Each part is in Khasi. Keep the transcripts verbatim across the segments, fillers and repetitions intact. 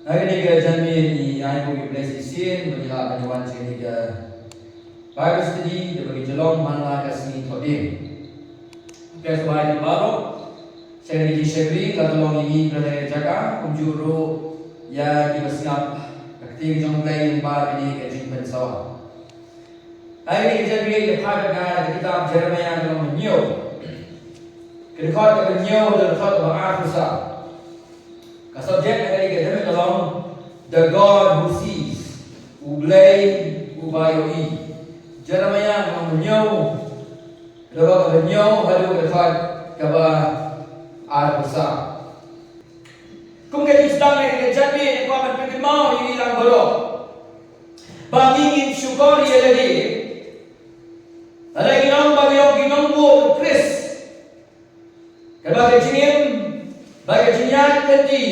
Hari ni ka janmiet ngi ai buh ïa U Blei shisien ba ngi lah ban wan sha kane ka Bible study da ba ngi jyllong man la ka sngi Thohdieng. Ka sbai ki baroh sha kane ka jingshakri ka long ïa ngi ba la ka jaka kumjuh ruh ïa ki ba sngap ka ktien jong U Blei lyngba kane ka jingpynsawa. Hai ni ka janmiet ngi phai bad nga na ka kitab Jeremiah ka lynnong ba hynñiew. Ka dkhot kaba hynñiew haduh ka dkhot kaba arphew saw. Ka subject na kane ka janmiet ka long The God Who Sees, U Blei Uba Ïohi. Jeremiah ka lynnong ba hynñiew, ka dkhot kaba hynñiew haduh ka dkhot kaba arphew saw. Kum ka jingsdang na kane ka janmiet ngi kwah ban pynkynmaw ïa ngi lang baroh ba ngi ngin shukor ïa lade. Lada ngi ong ba ngi ong ngi nongbuh u Khrist, kaba ka jingim bad ka jingïaid lynti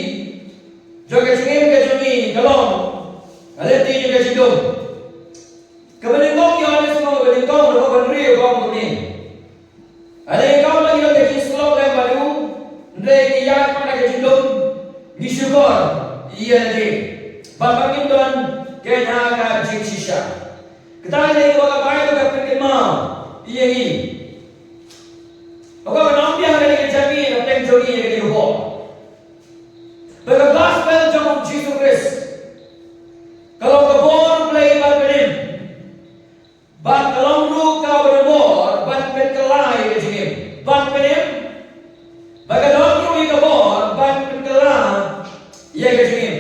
jong ka jingim ka jong ngi ka long ka lynti jong ka jingdum. Kaba nyngkong, Ïoannis ka lynnong kaba nyngkong, dkhot ba hynriew ka ong kumne: Lada ngi ong ba ngi don ka jingsyllok lem bad u, hynrei ngi ïaid pat ha ka jingdum, ngi shukor ïa lade bad ba ngim don keiñ ha ka jingshisha. Kata ka dei kaba ka Baibl ka pynkynmaw ïa ngi. Ka ba ka nongbiang ka dei ka jingim hapdeng jong ngi ïa ka dei ka bor. Ba ka gospel jong u Jisu Khrist ka long ka bor Blei ban pynim. Bad ka long ruh kaba don bor ban pynkylla ïa ka jingim. Ban pynim. Bad ka don ruh ïa ka bor ban pynkylla ïa ka jingim.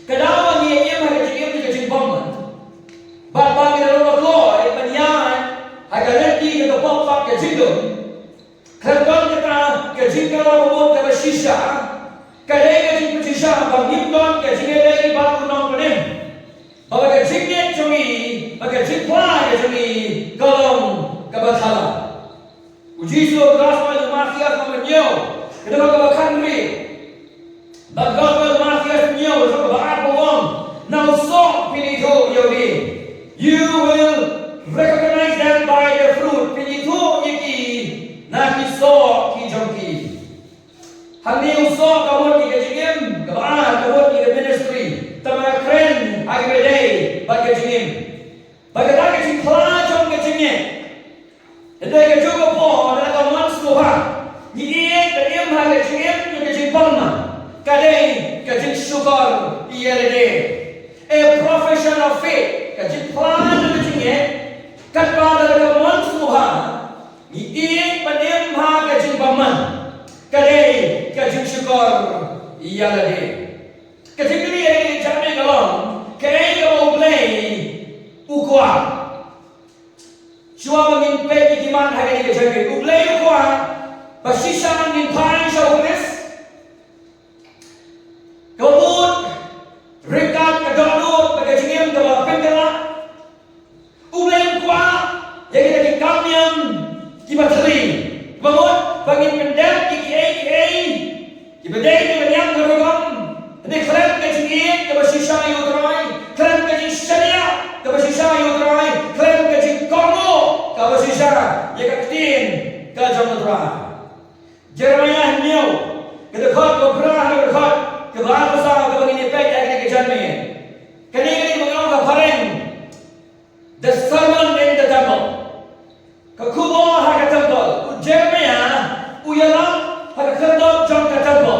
Ka daw ba ngi ïa im ha ka jingim ka jingbymman. Bad ba ngi la long ba kloi ban ïaid ha ka lynti ka pop bad ka jingdum. Khlem don kata ka jingkylla ba mut kaba shisha, ka dei ka jingpynshisha ba ngim don ka jingïadei bad u Nongpynim. Ba ka jingngeit jong ngi, ba ka jingpla ka jong ngi ka long kaba thala. U Jisu, Gospel u Mathaios lynnong ba hynñiew, ka dkhot kaba khathynriew. Bad Gospel Mathaios hynñiew, dkhot kaba arphew ong: Na u soh phin ithuh ïa u dieng. You will recognize them by their fruit. Phin ithuh ïa ki na ki soh ki jong ki. Hangne u soh ka mut ïa ka jingim, kaba ar ka mut ïa ka ministry. Tangba ka kren ha kaba ïadei bad ka jingim. Bad kata ka jingpla jong ka jingngeit. Hynrei kajuh ka por lada ka mon sngewbha ngi ïeit ban im ha ka jingim jong ka jingbymman, ka dei ka jingshukor ïa lade. A profession of faith, ka jingpla jong ka jingngeit. Katba lada ka mon sngewbha ngi ïeit ban im ha ka jingbymman, ka dei ka jingshukor ïa lade. Ka jingkylli ïa ngi ka jong ngi ka long, kaei kaba U Blei u kwah? Shuwa ba ngin peit ïa ki mat ha kane ka jingkylli, U Blei u kwah ba shisha ngin phai sha U Khrist? Ka mut ryngkat ka dohnud bad ka jingim kaba pynkylla. U Blei u kwah ïa kita ki kam niam kiba thylli, ba mut ba ngin pyndep ïa kiei kiei kiba dei kiba niam ka rukom. Hynrei khlem ka jingïeit kaba shisha ïa U Trai, khlem ka jingshaniah kaba shisha ïa U Trai, khlem ka jingkohnguh kaba shisha ïa ka ktien ka jong U Trai. Jeremiah hynñiew, ka dkhot kaba phra haduh ka dkhot kaba arphew saw kaba ngin ïa peit ha kane ka janmiet. Kane ka dei kaba ngi ong ha phareng The Sermon in the Temple. Ka khubor ha ka templ. U Jeremiah u ïalap ha ka khyrdop jong ka templ.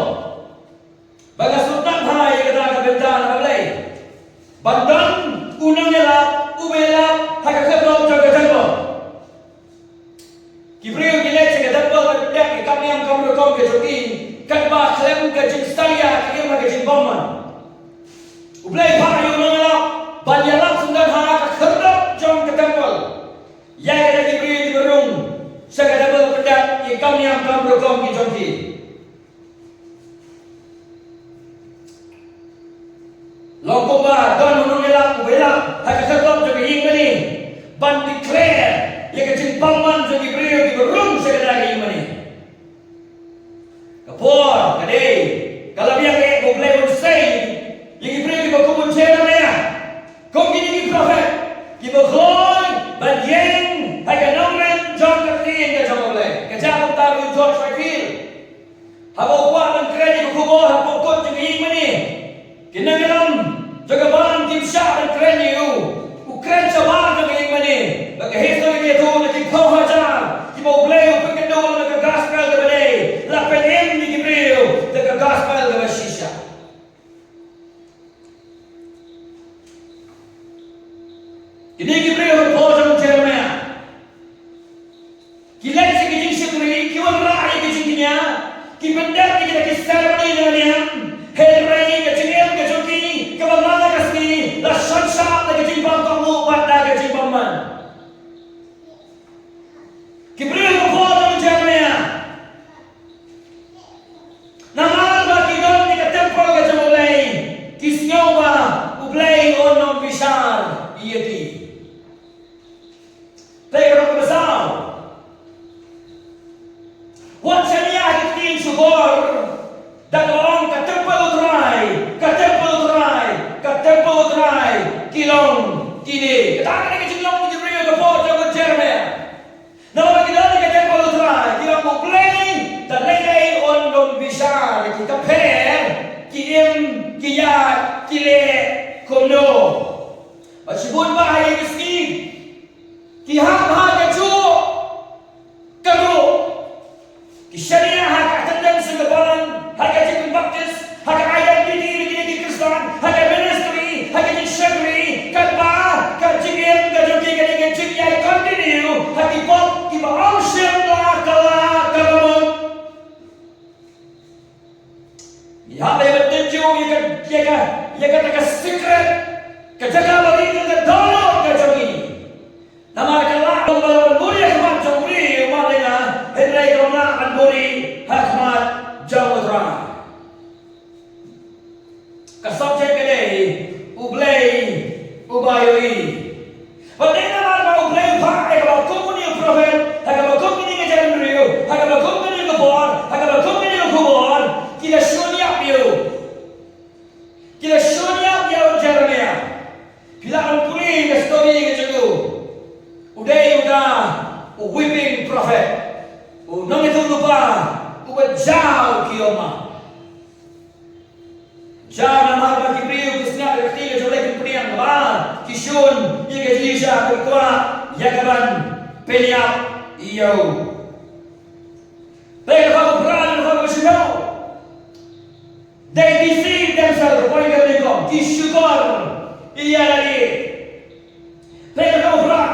Ba nga sngewthuh bha ïa kata ka bynta na ka Blei. Ban don u nongïalap uba ïalap ha ka khyrdop jong ka templ. Ki briew ki leit sha ka templ ban pynïap ki kam niam kam rukom ka jong ki, katba khlem ka jingsalia ki im ha ka jingbymman. U Blei phah ïa u nongïalap ban ïalap syndon ha ka khyrdop jong ka templ. Ïa kata ki briew kiba rung sha ka templ ban pynïap ki kam niam kam rukom ki jong ki. Long kumba don u nongïalap uba ïalap ha ka khyrdop jong ka ïing mane ban declare ïa ka jingbymman jong ki briew kiba rung sha kata ka ïing mane. Ka por ka dei ka la biang eh ba U Blei un sei ïa ki briew kiba kum u Jeremiah, kum kine ki prophet kiba khlaiñ ban ïeng ha ka nongrim jong ka ktien ka jong U Blei. Ka jaw kumta ruh u George Whitefield. Haba u kwah ban kren ïa ka khubor ha pdeng kut jong ka ïing mane, Kine ki briew hapoh jong u Jeremiah ki leit sha ki jingshakri, ki wanrah ïa ki jingkñia, ki pyndep ïa kita ki ceremony na niam. Hynrei ka jingim ka jong ki kaba man la ka sngi la shon shah da ka jingbymkohnguh bad da ka jingbymman. Ki briew hapoh jong u Jeremiah, namar ba ki don ïa ka temple ka jong U Blei, ki sngew ba U Blei un ym bishar ïa ki. Te ka rok ka bsau. Wat shaniah ha ki ktien shukor da ka ong ka temple U Trai, ka temple U Trai, ka temple U Trai ki long kine. Kata ka dei ka jinglong jong ki briew hapoh jong u Jeremiah. Namar ba ki don ïa ka temple U Trai, ki ong U Blei da lei lei un ym bishar ïa ki, ka pher, ki im, ki ïaid, ki leh kumno. Bad shibun bah ha ki sngi ki hap ha kajuh ka ruh. Ki shaniah ha ka attendance ha ka byrn, ha ka jingpynbaptis, ha ka identity jong ki Khristan, ha ka ministry, ha ka jingshakri, katba ka jingim ka jong ki ka dei ka jingïai continue ha ki pop kiba ym shym la kylla kaba mut. Ngi hap ban tynjuh ïa ka, ïa ka, ïa kata ka secret, ka jaka ba rit jong ka dohnud ka jong ngi. Namar ka lah ban buri ha khmat jong u briew, ïa u ma lynga, hynrei kam lah ban buri ha khmat jong U Trai. Ka subject ka dei U Blei uba ïohi. Bad dei namar ba U Blei u phah ïa kaba kum une u prophet, ha kaba kum kine ki jaiñbynriew, ha kaba kum kane ka por, ha kaba kum kane ka khubor, ki la shaniah ïa u. Ki la shaniah ïa u Jeremiah. Phi lah ban pule ka story ka jong u. U dei uta u weeping prophet, u nongïathuhlypa uba jaw ki ïa u ma. Jaw namar ba ki briew ki sngap ïa ka ktien ka jong U Blei, ki pdiang ba ki shun ïa ka jingshisha, ki kwah ïa ka ban pynïap ïa u. Peit ka ba u Brad, ka ba u Shino. They deceive themselves, poi ka nyngkong, ki shukor ïa lade. Peit ka ba u Brad,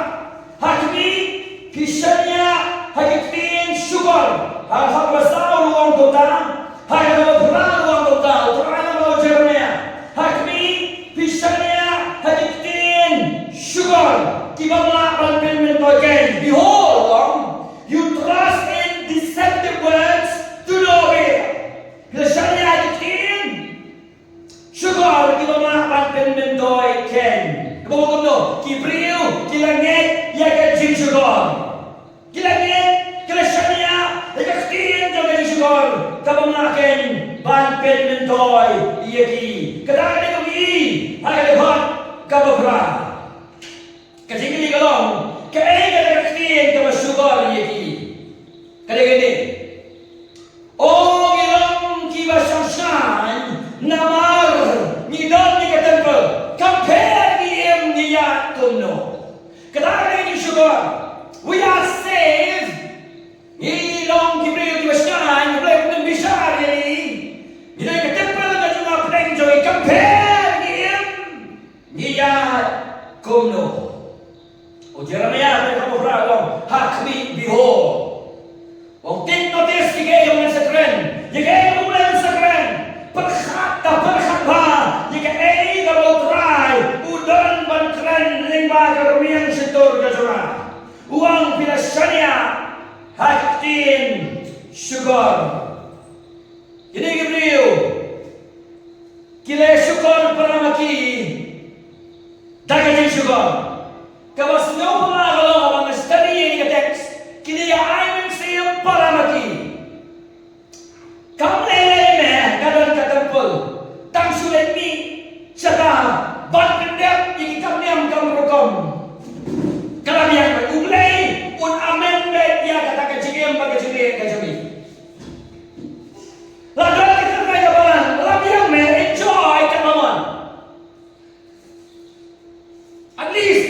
ha khmih phi shaniah ha ki ktien shukor. Ha ka ba saw ruh u ong kumta, ha ka ba u Brad ruh u ong kumta, u Brad namar u Jeremiah. Ha khmih phi shaniah ha ki ktien shukor, ki bym lah ban pynmyntoi kein. Behold, u ong, you trust in deceptive words to no avail. Phi la shaniah ha ki ktien shukor ki bym lah ban pynmyntoi kein. Kaba mut kumno? Ki briew ki la ngeit ïa ka jingshukor. Ki la ngeit, ki la shaniah ïa ka ktien jong ka jingshukor, ka bym lah kein ban pynmyntoi ïa ki. Kata ka dei kaba ngi ïohi ha ka dkhot kaba phra. Ka jingkylli ka long, kaei kata ka ktien kaba shukor ïa ki? Ka dei kane. O ngi long kiba shongshngaiñ namar ngi don ïa ka temple, ka pher, ngi im, ngi ïaid kumno? Kata ka dei ka jingshukor. We are saved. Ngi long ki briew kiba shngaiñ, U Blei un ym bishar ïa ngi. Ngi don ïa ka temple ka jong U Blei, jong ngi ka pher, ngi im, ngi ïaid kumno? U Jeremiah, u ong, ha khmih, behold. U ong, take notice ïa kaei ba ngan sa kren, ïa kaei ba U Blei un sa kren. Pyrkhat, to pyrkhat bha ïa kaei kaba U Trai u don ban kren lyngba ka rmiang shyntur ka jong nga. U ong, phi la shaniah ha ki ktien shukor. Kine ki briew ki la shukor para ma ki da ka jingshukor. Kaba sngewbha ka long, haba nga study ïa ka text, kine ki ai mynsiem para ma ki. Kam lei lei me ka don ka temple, tang shu leit mih shata ban pyndep ïa ki kam niam kam rukom. Ka la biang me, U Blei un amen beit ïa kata ka jingim bad ka jingleh ka jong ngi. La don ka kyrteng ka balang, la biang me, enjoy ka mamon. At least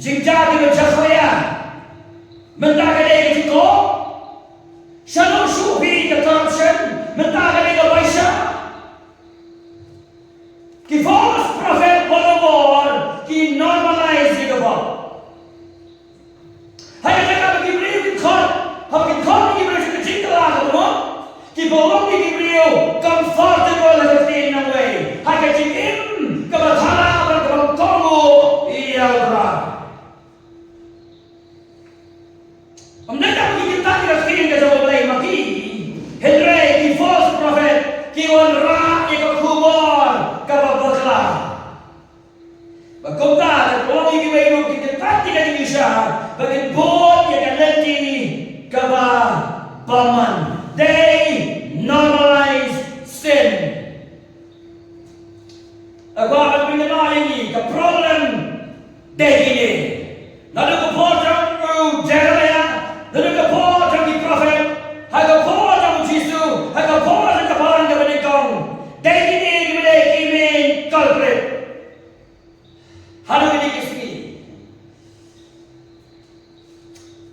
Jingjia ki ba jia khoya. Mynta ka dei ka jingkop. Shano shu phi ka corruption. Mynta ka dei ka paisa. Ki false prophet barabor ki normalize ïa ka pop. Ha ka jaka ba ki briew ki khot, haba ki khot ki briew sha ka jingkylla kaba mut, ki ba long ki briew comfortable ha ka ktien nongwei, ha ka jingim kaba thala bad kaba kohnguh ïa U Trai. Ym dei tang ki kyntait ïa ka ktien ka jong U Blei ma ki, hynrei ki false prophet ki wanrah ïa ka khubor kaba bakla. Ba kumta, ka long ïa kiwei ruh ki kyntait ïa ka jingshisha, ba kin bud ïa ka lynti kaba bymman. They normalize sin. Nga kwah ban pynkynmaw ïa ngi, ka problem dei kine. Naduh ka por jong u Jeremiah, naduh ka por jong ki prophet, ha ka por jong u Jisu, ha ka por jong ka balang kaba nyngkong. Dei kine kiba dei ki main culprit. Haduh kine ki sngi.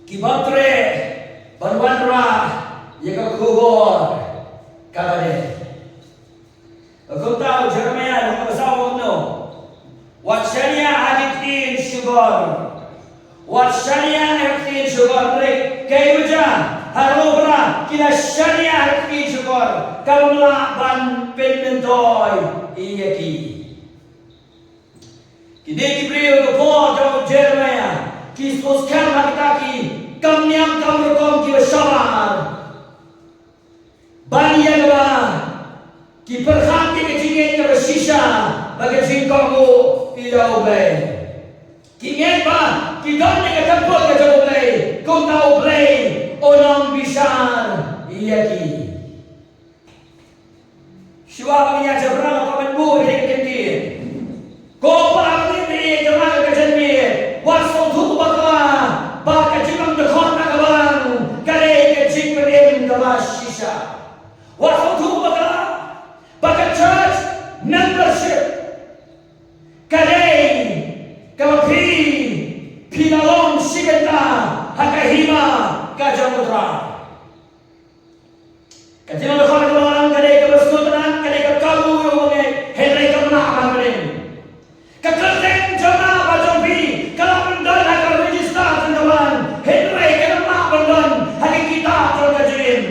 Kiba treh ban wanrah ïa ka khubor kaba dei. Kumta u Jeremiah u ong ba saw kumno. Wat shaniah ha ki ktien shukor. Wat shaniah ha ki ktien shukor. Hynrei kaei ba jia, ha Rohbra ki la shaniah ha ki ktien shukor. Kam lah ban pynmyntoi ïa ki. Kine ki briew ka por jong u Jeremiah ki sngewskhem ha kita ki kam niam kam rukom kiba shabar. Ban ïa kaba ki pyrkhat ïa ka jingngeit kaba shisha bad ka jingkohnguh ïa U Blei. Ki ngeit ba ki don ïa ka templ ka jong U Blei, kumta U Blei un ym bishar ïa ki. Shuwa ba ngin ïa jabra, nga kwah ban buh ïa ka ktien. Ko para bangeit, ïa jabra ka jingmut. Wat sngewthuh bakla ba ka jinglong dkhot na ka balang ka dei ka jingpynim kaba shisha. Wat sngewthuh bakla ba ka church membership ka dei kaba phi, phi la long shi bynta ha ka hima ka jong U Trai. Ka jinglong dkhot na ka balang ka dei kaba sngewtynnat, ka dei ka kabu ïa u bangeit, hynrei kam lah ban pynim. Ka kyrteng jong nga bad jong phi ka lah ban don ha ka register jong ka balang, hynrei kam lah ban don ha ka kitab jong ka jingim.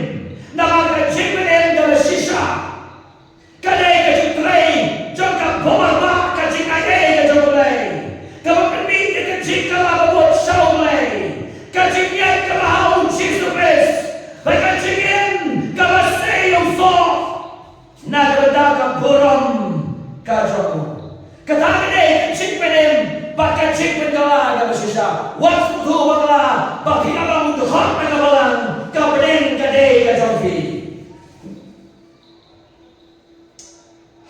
Namar ka jingpynim kaba shisha ka dei ka jingtrei jong ka bor bad ka jingaiei ka jong U Blei, kaba pynmih ïa ka jingkylla ba bud sha U Blei, ka jingngeit kaba ha U Jisu Khrist, bad ka jingim kaba sei ïa u soh na ka bynta ka burom ka jong u. Kata ka dei ka jingpynim bad ka jingpynkylla kaba shisha. Wat sngewthuh bakla ba phi la long u dkhot na ka balang, ka bneng ka dei ka jong phi.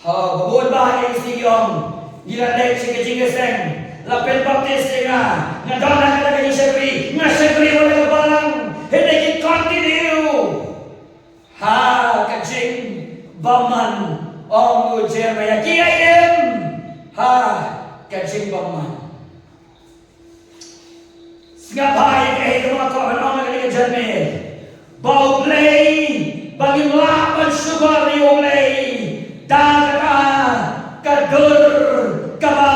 Ha, ba bun ba ïa ngi ki ong, ngi la leit sha ka jingïaseng, la pynbaptis ïa nga, nga don ha kata ka jingshakri, nga shakri bad ka balang, hynrei ki continue ha ka jingbymman, ong u Jeremiah, ki ïa im ha ka jingbymman. Sngap bha ïa kaei kaba nga kwah ban ong ha kane ka janmiet. Ba U Blei, ba ngim lah ban shukor ïa U Blei da kata ka dur kaba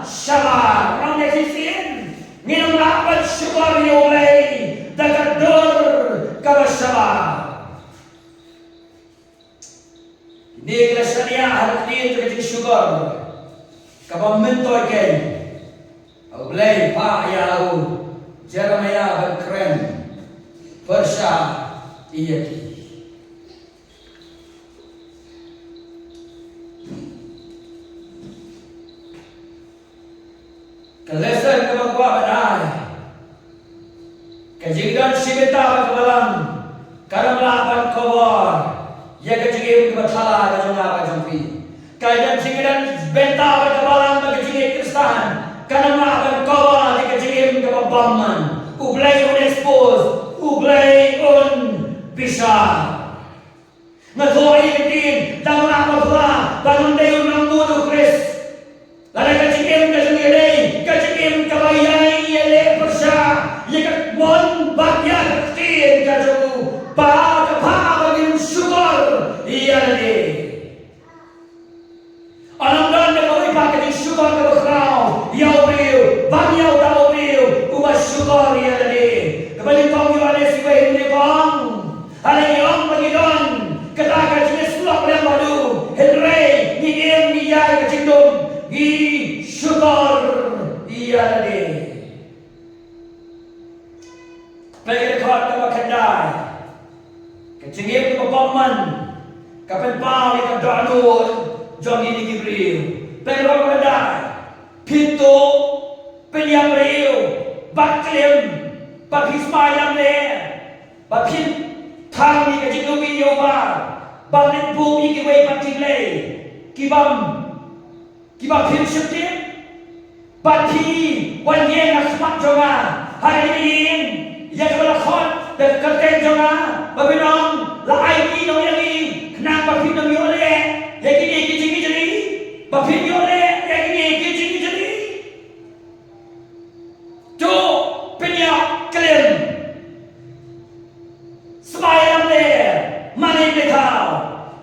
shabar. Ong ïa shisien, ngim lah ban shukor ïa U Blei da ka dur kaba shabar. Kine ki la shaniah ha ka ktien jong ka jingshukor kaba myntoi keiñ. U Blei u phah ïa u Jeremiah ban kren pyrshah ïa ki. Ka lesson kaba kwah ban ai. Ka jingdon shi bynta bad ka balang kam lah ban cover ïa ka jingim kaba thala ka jong nga bad jong phi. Ka jingdon shi bynta bad ka balang bad ka jingim Khristan kam lah ban cover ïa ka jingim kaba bymman. U Blei un expose, U Blei un bishar. Nga thoh ïa ka ktien, tang ba nga phla ba ngam dei u nongmut u Khrist. Lada ka jingim ka jong ngi dei ka jingim kaba ïaid shukor kaba khraw ïa u briew ban ïa uta u briew uba shukor ïa lade. Kaba nyngkong ïa lade siwei hynrei kong, ha la ïa ong ba ngi don kata ka jingïasyllok lem bad u, hynrei ngi im ngi ïaid ka jingdum, ngi shukor ïa lade. Peit ka dkhot kaba khyndai. Ka jingim kaba bymman ka pynpaw ïa ka dohnud jong ngi ki briew. Peit ka dkhot kaba khyndai. Phin tuh, phin ïap briew bad klim, bad phin smai lamler, bad phin thang ïa ka jingdum ïa u Baal, bad leit buh ïa kiwei pat ki blei kibym kiba phim shym tip. Bad phi wan ïeng ha khmat jong nga ha kane ka ïing ïa kaba la khot da ka kyrteng jong nga, ba phin ong, la aiti noh ïa ngi khnang ba phin ym ïoh leh ïa kine ki jingijli, ba phin ïoh leh ïa kine ki jingijli. To, pynïap, klim, smai lamler, mane pynthau,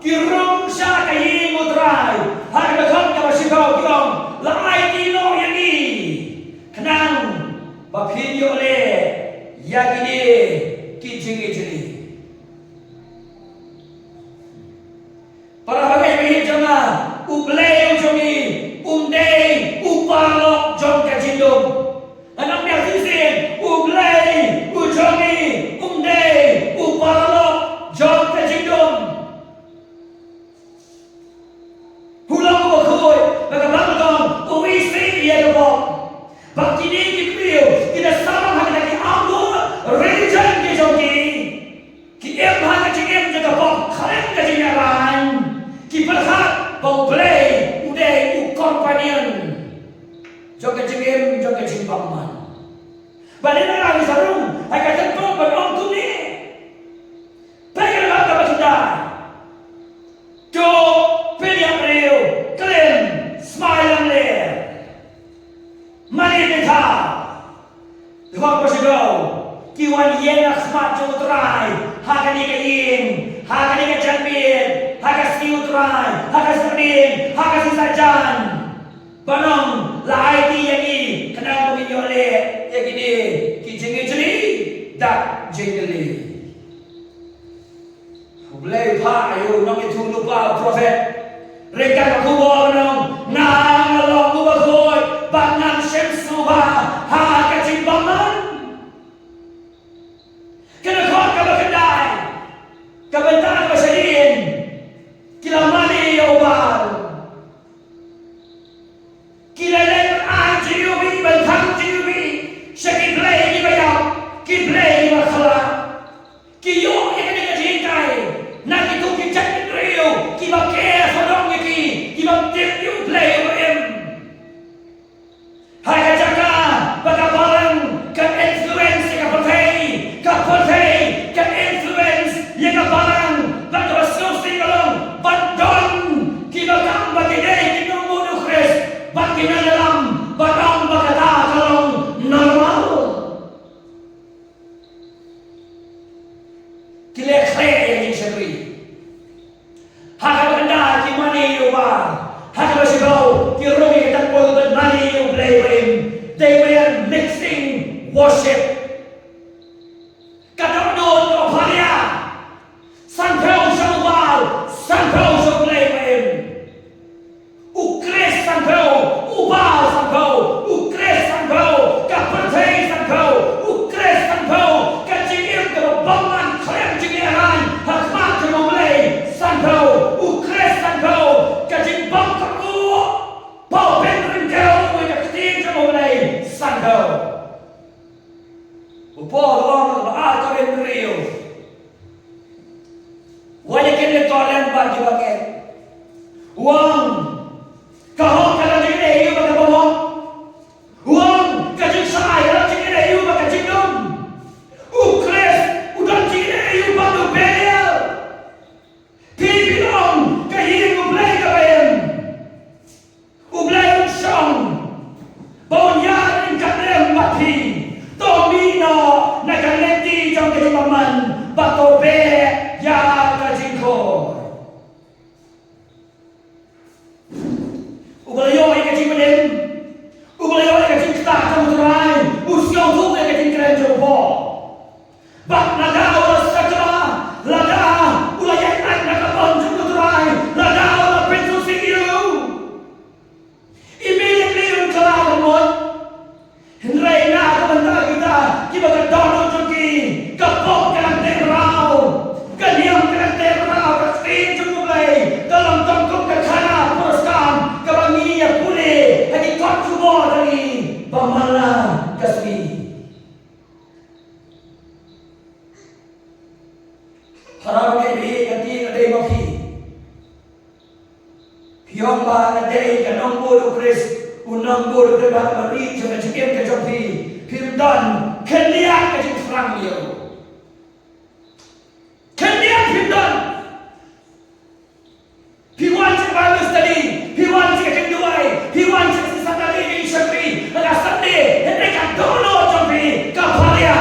ki rung sha ka ïing U Trai ha ka dkhot kaba shiphew, ki ong, la aiti noh ïa ngi khnang ba phin ïoh leh ïa kine ki jingijli. Para bangeit ba ïeit jong nga, U Blei u jong ngi um dei u paralok jong ka jingdum. Ngan ong biang shisien, U Blei u jong ngi um dei u paralok jong ka jingdum. U long uba khuid, ba ka Baibl ka ong, u isih ïa ka bok. Ba kine ki briew ki da sah ha kata ki outward religion ki jong ki. Ki im ha ka jingim jong ka pop khlem ka jingïalang. Ki pyrkhat ba U Blei u dei u companion jong ka jingim jong ka jingbymman. Ba dei na ngi sa rung ha ka templ ban ong kumne. Peit ka dkhot kaba khyndai. To, pynïap briew, klim, smai lamler, mane pynthau. Dkhot ba shiphew, ki wan ïeng ha khmat jong U Trai ha kane ka ïing, ha kane ka janmiet, ha ka sngi U Trai, ha ka sngi, ha ka sngi Saitjaiñ, ban ong, la aiti ïa ngi khnang ba ngin ïoh leh ïa kine ki jingijli da ka jingkylli. U Blei u phah ïa u nongïathuhlypa, u prophet, ryngkat ka khubor, u ong, nga nga long uba khuid bad ngan shim sngewbha ha ka jingbymman. Ka dkhot kaba khyndai, ka bynta kaba shadien, ki la mane ïa u Baal. Ki la leit ban ai jingïohi, ban thang jingïohi sha ki blei kiba ïap, ki blei kiba khlad. Ki ïoh ïa kane ka jinghikai na kito ki jaitbynriew kiba ker sawdong ïa ki, kiba tip ïa U Blei uba im. Ha ka jaka ba ka balang kan influence ïa ka pyrthei, ka pyrthei kan influence ïa ka balang, bad kaba sngewsih ka long ban don kiba kam ba ki dei ki nongmut U Khrist, bad ki nang ïalam, bad ong ba kata ka long normal. Ki leh khleh ïa ka jingshakri. Ha kaba khyndai ki mane ïa u Baal. Ha kaba shiphew ki rung ïa ka templ ban mane ïa U Blei uba im. They were mixing worship. Ka dohnud kaba phalia. Sanphew sha u Baal, sanphew sha U Blei uba im. U Khrist sanphew, u Baal sanphew, u Khrist sanphew, ka pyrthei sanphew, u Khrist sanphew, ka jingim kaba bymman khlem jingïalang ha khmat jong U Blei sanphew, u Khrist sanphew, ka jingbymkohnguh, paw pynryngkew ïa ka ktien jong U Blei sanphew. U Paul u ong ha kaba ar Korinth hynriew. Wat ïa kit lyngkot lem bad kiba ngeit. U ong, ka hok ka long jingïadei ïa u bad kaba hok. U ong, ka jingshai ka long jingïadei ïa u bad ka jingdum. U Khrist u don jingïadei ïa u bad u Belial. Phi phi long ka ïing U Blei kaba im. U Blei un shong ba un ïaid ryngkat lem bad phi. To mih noh na ka lynti jong ka jingbymman bad to beh ïa ka jingkhor. Uba la ïoh ïa ka jingpynim ka nongbud u Khrist, u nongbud u Khrist ba ka ri jong ka jingim ka jong phi, phim don khyndiat ka jingthrang ïa u. Khyndiat phim don. Phi wan sha Bible study, phi wan sha ka jingduwai, phi wan sha ka Saturday ka jingshakri, ha ka Sunday hynrei ka dohnud jong phi ka phalia.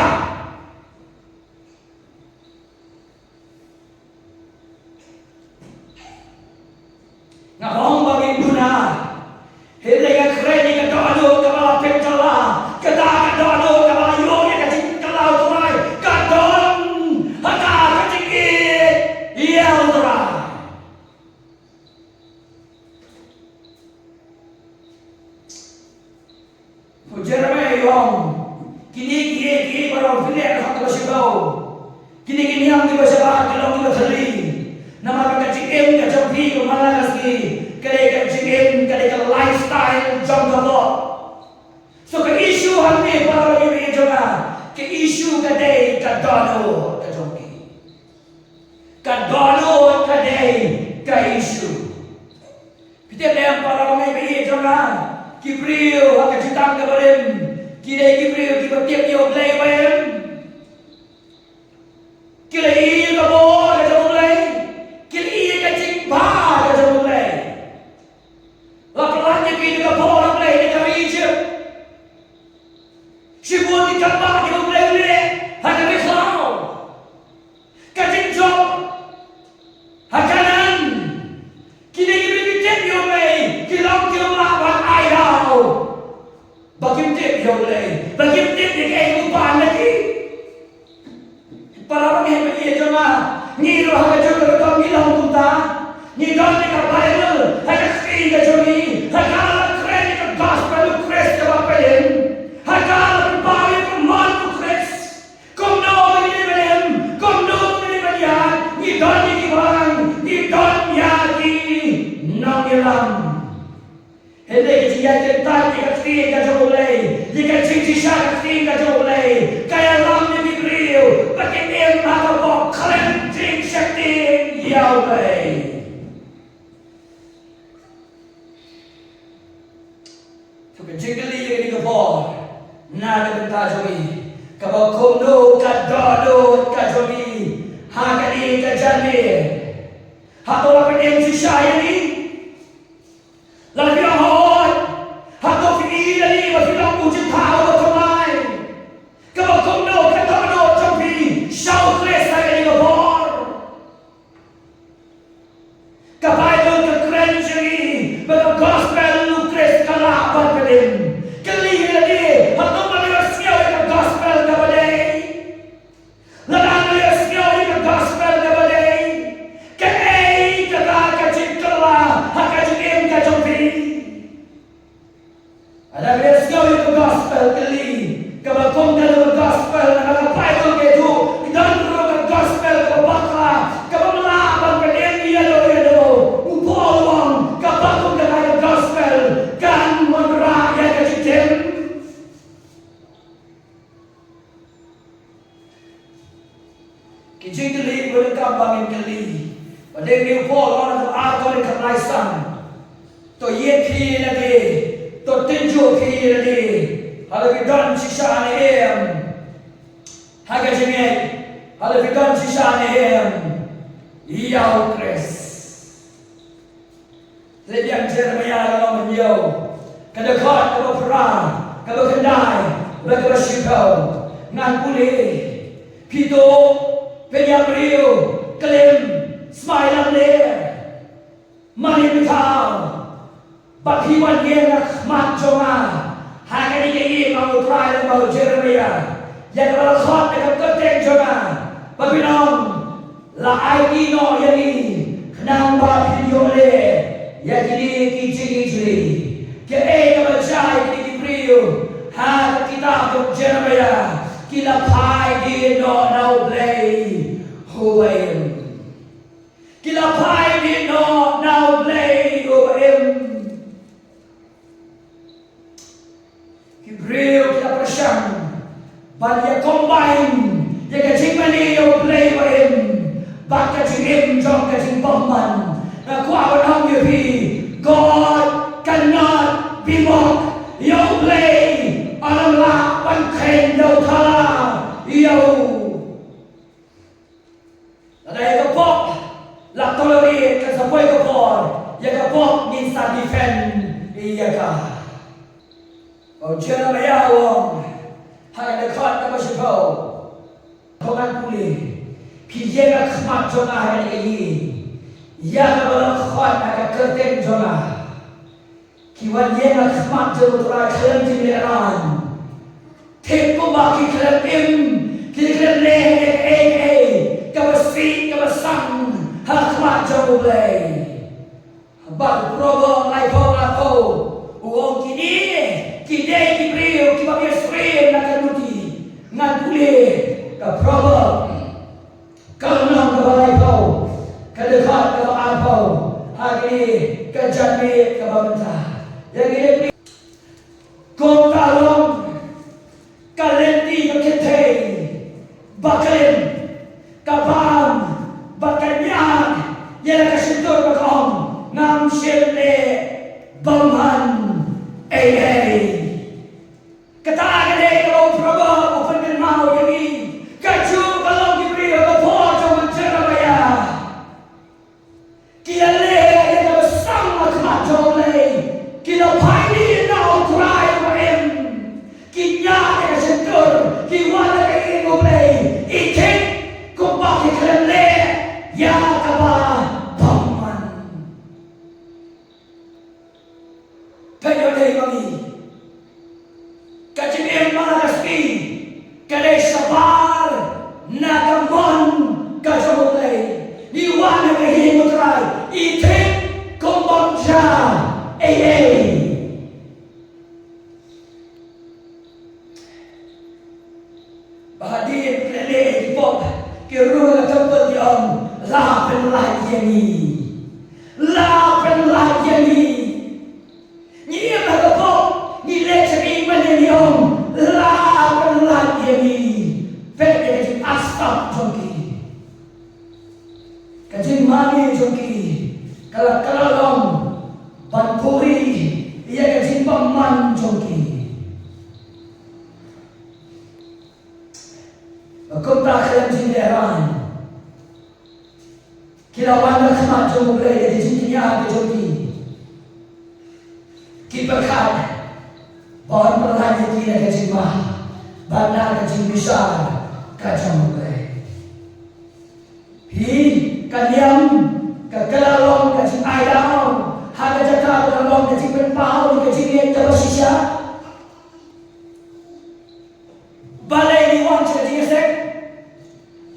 Nga ong ba ngin duna. Hynrei nga kren ïa ka dohnud kaba la pynkylla, kata ka dohnud kaba la ïoh ïa ka jingkylla U Trai, ka don ha ka, ka jingïeit ïa U Trai. U Jeremiah u ong, kine kiei kiei baroh phi leh ha ka khot kaba shiphew. Kine ki niam kiba shabar ki long kiba thylli. Namar ba ka jingim ka jong phi, kumba nga la sngew, ka dei ka jingim, ka dei ka lifestyle jong ka bor. So ka issue hangne, para bangeit jong nga, ka issue ka dei ka dohnud ka jong phi. Ka dohnud ka dei ka issue. Phi tip ne em, para bangeit jong nga, ki briew ha ka jutang kaba rim ki dei ki briew kiba tip ïa U Blei ba im. Ki la ïohi ïa ka bor ka jong U Blei, ki la ïohi ïa ka jingbha ka jong U Blei. La pyllait ïa ki da ka bor U Blei na ka ri Ijipt. Shibun ki kam ba ki U Blei u leh ha ka ri khlaw. Ka jingjop ha Kanaan. Kine ki briew ki tip ïa U Blei, ki long kiba lah ban ai daw. Ba kim tip ïa U Blei, ba kim tip ïa kaei kaba u pan ïa ki. Para bangeit jong nga, ngi ruh ha ka juk ka rukom ngi long kumta. Ngi don ïa ka Baibl ha ka kti ka jong ngi, ha ka la kren ïa ka gospel u Khrist kaba pynlong, ha ka la pynpaw ïa ka mon u Khrist. Kumno ngi dei ban im, kumno ngi dei ban ïaid, ngi don ïa ki balang, ngi don ïa ki nongïalam. Hynrei ka jingïaid kyntait ïa ka ktien ka jong U Blei, ïa ka jingshisha ka ktien ka jong U Blei, ka ïalam ïa ki briew ba kin im ha ka bor khlem jingsheptieng ïa U Blei. To ka jingkylli ïa kane ka por na ka bynta jong ngi, kaba kumno ka dohnud ka jong ngi ha kane ka janmiet? Hato la pynïeng shisha ïa ngi? Lada phi ong hooid, hato phi i lade ba phi long u jingthaw uba thymmai? Kaba kumno ka dohnud jong phi sha U Khrist ha kane ka por? Ka Baibl ka kren sha ngi ba ka gospel u Khrist ka lah ban pynim. Kylli ïa lade, hato phi la ïohsngew ïa ka gospel kaba dei? Lada phi la ïohsngew ïa ka gospel kaba dei, kaei kata ka jingkylla ha ka jingim ka jong phi? Lada phi la ïohsngew ïa ka gospel, kylli, kaba kum kano ka gospel? Na ka Baibl ka ïathuh, ki don ruh ka gospel kaba bakla, kaba ym lah ban pynim ïa no ïa no. U Paul u ong, kaba kum kata ka gospel kan wanrah ïa ka jingtim. Ki jingkylli ba donkam ba ngin kylli. Ba dei u Paul u ong ha ka ar Korinth khatlai san. To ïeit phi ïa lade, to tynjuh phi ïa lade. Lada phi don shisha ne em ha ka jingngeit, lada phi don shisha ne em ïa U Khrist. Leit biang Jeremiah ka lynnong hynñiew, ka dkhot kaba phra, kaba khyndai bad kaba shiphew. Ngan pule. Phi to pynïap briew klim, smai lamler, mane phi thaw, bad phi wan ïeng ha khmat jong nga. Ha kane ka ïing, ong U Trai lyngba u Jeremiah, ïa kaba la khot da ka kyrteng jong nga, ba phin ong, la aiti noh ïa ngi, khnang ba phin ïoh leh ïa kine ki jingijli. Kaei kaba jia ïa kine ki briew ha ka kitab jong u Jeremiah? Ki la phai dien noh na U Blei uba im. Ki la phai dien noh na U Blei uba im. Ki briew ki la pyrshang ban ïa combine ïa ka jingmane ïa U Blei uba im bad ka jingim jong ka jingbymman. Nga kwah ban ong ïa phi, God ka ïa ka. U Jeremaïah u ong ha ka dkhot kaba shiphew, ba ngan pule, ki ïeng ha khmat jong nga ha kane ka ïing, ïa kaba la khot ha ka kyrteng jong nga. Ki wan ïeng ha khmat jong U Trai khlem jinglehrain, thik kumba ki khlem im, ki khlem leh ïa kaei kaei kaba sih kaba sang ha khmat jong U Blei. Bad Proverb laiphew arphew u ong, kine ki dei ki briew kiba ïasyriem na ka nuti. Ngan pule ka Proverb, ka lynnong kaba laiphew, ka dkhot kaba arphew, ha kane ka janmiet kaba mynta. Ïa kine ki briew, kumta long ka lynti ka kynthei ba klim, ka bam bad ka ñiad ïa la ka shyntur ba ka ong, ngam shym leh bymman ei ei. Kata ka dei kaba u Proverb u pynkynmaw ïa ngi. Kajuh ka long ki briew ha ka por jong u Jeremaïah. Ki la leh ïa kaba sdang ha khmat jong U Blei. Ki la phai dien na U Trai uba im. Ki ñiad ïa ka shyntur, ki wan ha ka ïing U Blei. I thik kumba ki khlem leh ïa kaba bymman. Peit ïa u dei ma ngi. Ka jingim man la ka sngi ka dei shabar na ka mon ka jong U Blei. Ngi wan ha ka ïing U Trai, i thik kum bym jia ei ei. Ba hadien ki la leh ki pop, ki rung ha ka temple, ki ong, la pynlait ïa ngi. La pynlait ïa ngi. Ngi im ha ka pop, ngi leh shane, mynne ngi ong, la pynlait ïa ngi. Peit ïa ka jingarstad jong ki. Ka jingmane jong ki ka la, ka la long ban puri ïa ka jingbymman jong ki. Ba kumta khlem jinglehrain ki la wan ha khmat jong U Blei da ka jingkñia ka jong ki. Ki pyrkhat ba yn pynlait ïa ki na ka jingma bad na ka jingbishar ka jong U Blei. Phi, ka niam ka, ka la long ka jingai daw ha ka jaka ba ka long ka jingpynpaw ïa ka jingngeit kaba shisha. Balei ngi wan sha ka jingïaseng?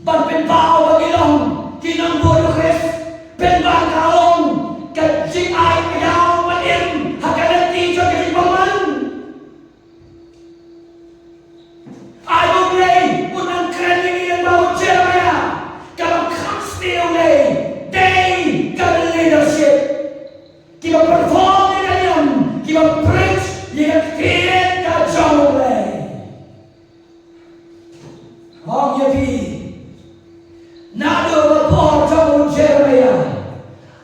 Ban pynpaw ba ngi long ki nongbud u Khrist, pynban ka long ka jingai daw ban im ha ka lynti jong ka jingbymman. Ai ba U Blei un nang kren ïa ngi lyngba u Jeremaïah, kaba kham sniew lei dei ka leadership. Kiba perform ïa ka niam, kiba preach ïa ka ktien ka jong U Blei. Ong ïa phi, naduh ka por jong u Jeremaïah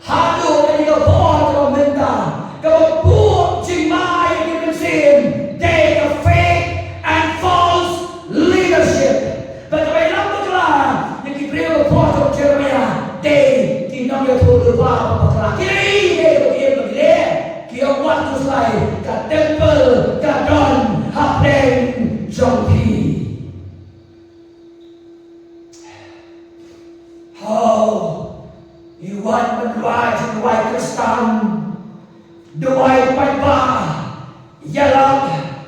haduh kane ka por kaba mynta, kaba buh jingma ïa ki mynsiem dei ka fake and false leadership. Bad kaba ïalam bakla ïa ki briew ha ka por jong u Jeremaïah dei ki nongïathuhlypa ba bakla. Ki dei, dei kaba ki im ba ki leh. Ki ong, wat khuslai, ka temple ka don hapdeng jong phi. Hooid, ngi wan ban duwai, jingduwai Khristan, duwai paidbah, ïalap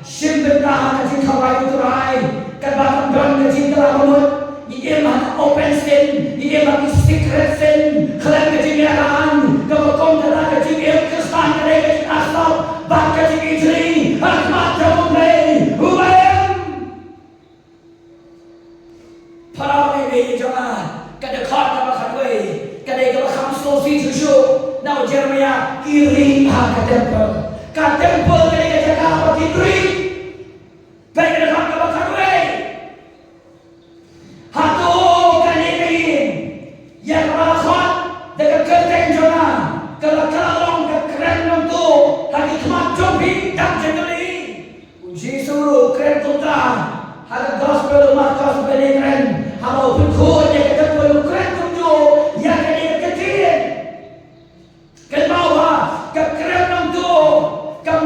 shim bynta ka jingkhawai U Trai, katba kam don ka jingkhlaiñ mut. Ngi im ha ka open sin, ngi im ha ki secret sin, khlem ka jingïalang, kaba kum kata ka jingim Khristan ka dei ka jingarstad bad ka jingijli ha khmat jong U Blei uba im. Para bangeit jong nga, ka dkhot kaba khatwei ka dei kaba kham sngewsih shuh shuh na u Jeremaïah, ki rieh ha ka temple. Ka temple ka dei ka jaka ba ki rieh. Peit ka dkhot kaba khatwei. Hato kane ka ïing ïa kaba la khot da ka kyrteng jong nga, ka la, ka la long ka kren nongtuh ha ki khmat jong phi dang jingkylli. U Jisu ruh u kren kumta ha ka gospel u Markos, ba ngi kren, haba u pynkhuid ïa ka temple u kren kumjuh ïa kane ka ktien. Kynmaw ba ka kren nongtuh ka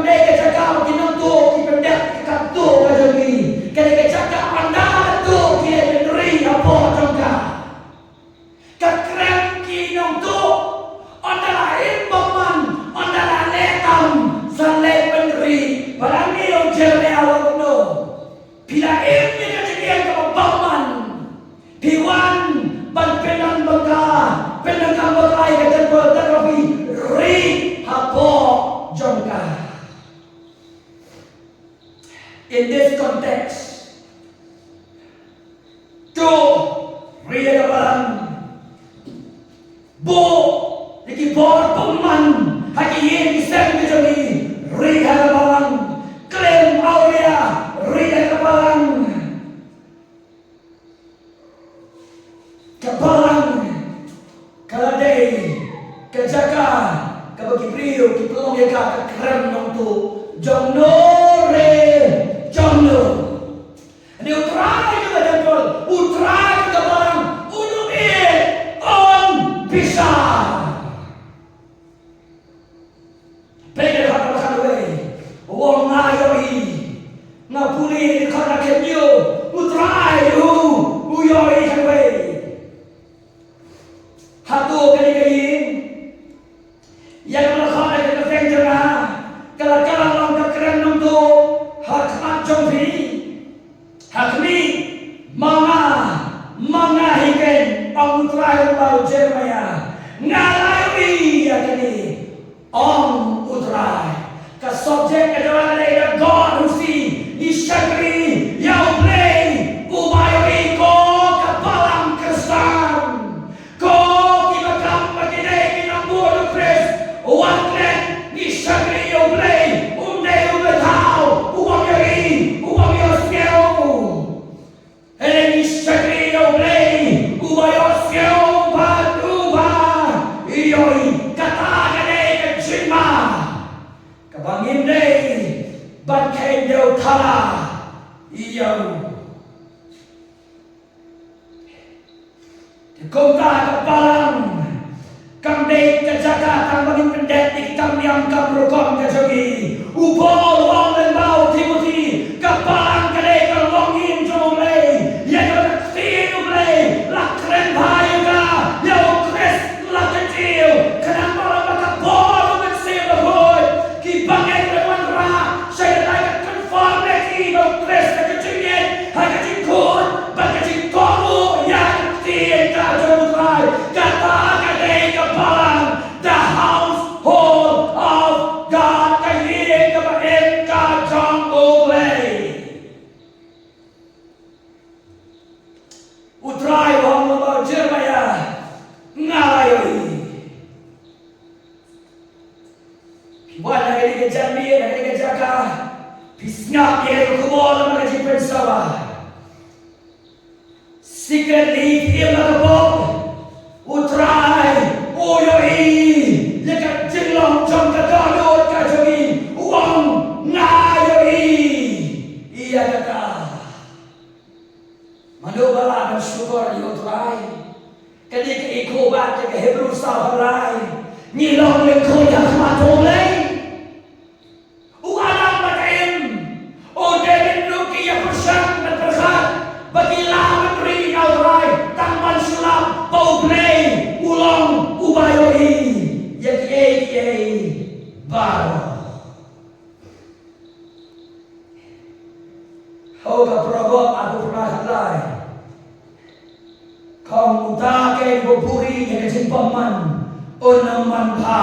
Phi la im ïa ka jingim kaba bymman. Phi wan ban pyndonkam bynta, pyndonkam bynta ïa ka temple, te ka phi rieh hapoh jong ka. In this context, to rieh ïa ka balang, buh ïa ki bor bymman ha ki ïing ki sem ki jong ngi, rieh ïa ka balang, klim awria, rieh ïa ka balang. Ka balang ka la dei ka jaka kaba ki briew ki pynlong ïa ka, ka kren nongtuh jong no re jong no. Hynrei U Trai jong ka temple, U Trai jong ka balang, un ym ïeh, un bishar. Peit ka dkhot kaba khatwei. U ong nga ïohi. Nga pule ïa ka dkhot, nga kynnoh. U Trai u, u ïohi khatwei. Hato kane ka ïing, ïa kaba la khot ha ka kyrteng jong nga, ka la, ka la long ka kren nongtuh ha khmat jong phi? Ha khmih, ma nga, ma nga hi keiñ, ong U Trai uba u Jeremaïah. Nga la ïohi ïa kane, ong U Trai. Ka subject ka jong nga ka dei The God Who Sees. Ngi shakri ïa U Blei uba ïohi, ko ka balang Khristan. Ko kiba kam ba ki dei ki nongbuh u Khrist, wat klet, ngi shakri ïa U Blei, um dei uba thaw, uba ïohi, uba ïohsngew. Hynrei ngi shakri ïa U Blei uba ïohsngew bad uba ïohi. Kata ka dei ka jingma kaba ngim dei ban kheiñ dew thala ïa u. Te kumta ka balang kam dei ka jaka tang ba ngin pyndep ïa ki kam niam kam rukom ka jong ngi. U Paul u ong lyngba u Timothi, ka balang ka dei ka longïing jong U Blei. Ïa kaba ka ktien U Blei la kren bha ïa ka, ïa U Khrist la kyntiew. Khnang ba la ka bor U Mynsiem Bakhuid, ki bangeit kin wanrah sha kata ka conformity ba U Khrist, ka jingngeit, ha ka jingkhuid bad ka jingkohnguh ïa ka ktien ka jong U Trai. Kata ka dei ka balang, the household of God, ka ïing kaba im ka jong U Blei. U Trai u ong lyngba u Jeremaïah, nga la ïohi. Phi wan ha kane ka janmiet, ha kane ka jaka, phi sngap ïa ka khubor namar ka jingpynsawa. Secretly, phi im ha ka bok. U Trai u ïohi ïa ka jinglong jong ka dohnud ka jong ngi. U ong nga ïohi ïa kata. Mano ba lah ban shukor ïa U Trai? Ka dei ka echo back ïa ka Hebru saw khatlai. Ngi long lyngkhuid ha khmat U Blei. U Adam bad ka Im, u David ruh ki ïa pyrshang ban pyrkhat ba ki lah ban ri ïa U Trai tang ban shu lap ba U Blei u long uba ïohi ïa kiei kiei baroh. Ha ka Proverb arphew phra khatlai, ka ong uta keiñ uba buhrieh ïa ka jingbymman un ym manbha.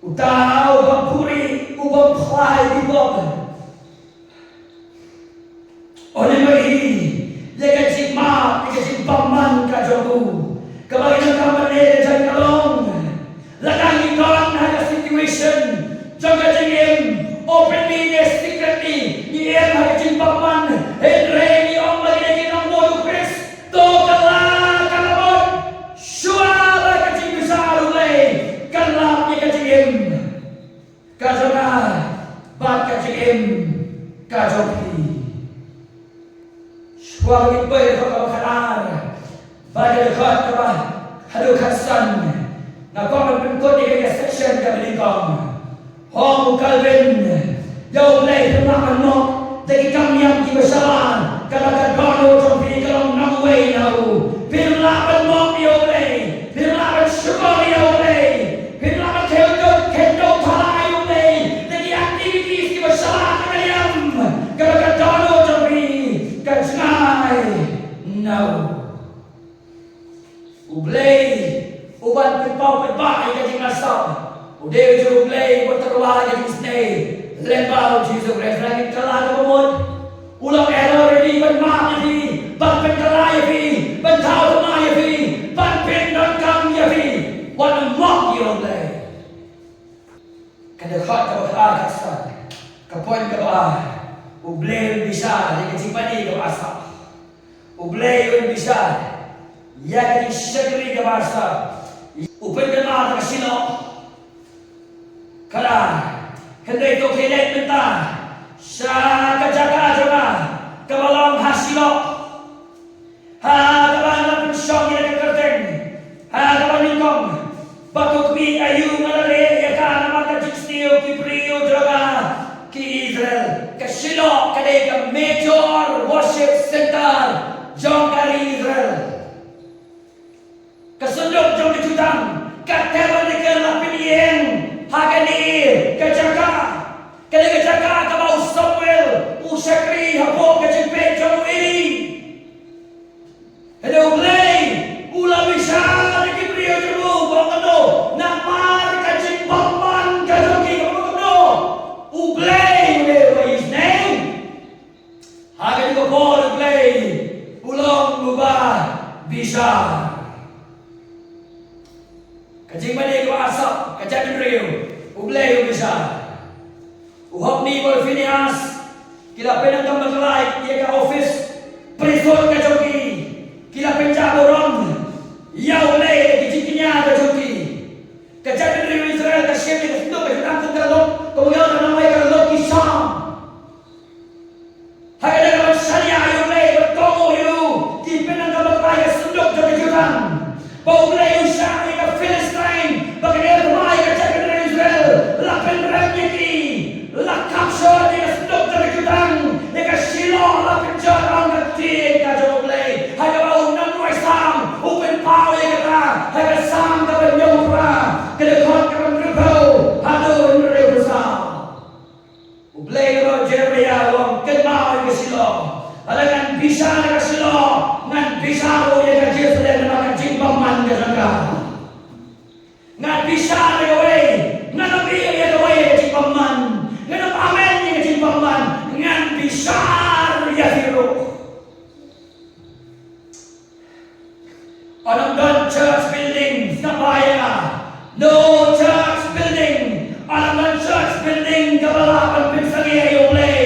Uta uba buhrieh, uba phla ïa ki bor, un ym ïohi ïa ka jingmap, ïa ka jingbymman ka jong u. Kaba ngi donkam ban leh ka jong ka long, lada ngi don ha ka situation jong ka jingim, openly ne secretly, ngi im ha ka jingbymman, hynrei ngi ong ba ngi dei ki nongbuh u Khrist, to ka la, ka la bud shuwa ba ka jingbishar U Blei kan lap ïa ka jingim ka jong nga bad ka jingim ka jong phi. Shuwa ba ngin poi ha ka dkhot kaba khatar bad ka dkhot kaba haduh khatsan, nga kwah ban pynkut ïa ka section kaba nyngkong. Ong u Calvin, ïa U Blei phim lah ban mok da ki kam niam kiba sha la, ka la ka dohnud jong phi ka long nongwei na u. Phim lah ban mok ïa U Blei, phim lah ban shukor ïa U Blei, phim lah ban kheiñ dew, kheiñ dew thala ïa U Blei da ki activities kiba sha la ka niam, ka la ka dohnud jong Lyngba u Jisu Khrist, la kin kylla kaba mut. U la ïa ready ban map ïa phi, ban pynkylla ïa phi, ban thaw thymmai ïa phi, ban pyndonkam ïa phi. Wat map ïa U Blei. Ka dkhot kaba khatsan, ka point kaba ar, U Blei un bishar ïa ka jingmane kaba arsap. U Blei un bishar ïa ka jingshakri kaba arsap. U pynkynmaw ïa ka Shiloh. Kata, hynrei to khie leit mynta sha ka jaka jong nga kaba long ha Shiloh, ha kaba nga la pynshong ïa ka kyrteng, ha kaba nyngkong ba to khmih aïu nga la leh ïa ka namar ka jingsniew ki briew jong nga ki Israel. Ka Shiloh ka dei ka major worship center jong ka ri Israel. Ka synduk jong ka jutang, ka tabernacle la pynïeng ha kane ka jaka. Kane ka jaka kaba u Samuel u shakri hapoh ka jingpeit jong u Eli. Hynrei U Blei u la bishar ïa ki briew jong u ba kumno, namar ka jingbymman ka jong ki, ba kumno, U Blei u dei, by his name. Ha kane ka por U Blei u long uba bishar. Ka jingmane kaba arsap, ka jaitbynriew, U Blei u bishar. U Hophni bad u Phinehas ki la pyndonkam bakla ïa ka office priesthood ka jong ki. Ki la pynjah burom ïa U Blei da ki jingkñia ka jong ki. Ka jaitbynriew Israel ka shim ïa ka synduk ka jutang kum ka lok, kum ka lok, ka lok ki Salm. Ha ka dei ka ban shaniah ïa U Blei, ban kohnguh ïa u, ki pyndonkam bakla ïa ka synduk jong ka jutang. Ba U Blei u shah ïa ka Philistine, ba ka dei ka jaitbynriew Israel, la pynrem ïa ki, la capture ïa ka synduk jong ka jutang, ïa ka Shiloh la pynjot ong ka ktien ka jong U Blei. Ha kaba u nongrwai Salm u pynpaw ïa kata, ha ka Salm kaba hynñiewphew phra, ka dkhot kaba hynriewphew haduh hynriewphew saw. U Blei u ong, Jeremiah u ong, kynmaw ïa ka Shiloh. Lada ngan bishar ïa ka Shiloh, ngan bishar ruh ïa ka Jerusalem namar ka jingbymman ka jong ka. Ngan bishar ïa kawei, ngan ym ïeh ïa kawei ïa ka jingbymman. Ngan ym amen ïa ka jingbymman. Ngan bishar ïa phi ruh. Ym don church building, sngap bha ïa nga. No church building. Ym don church building kaba lah ban pynsangeh ïa U Blei,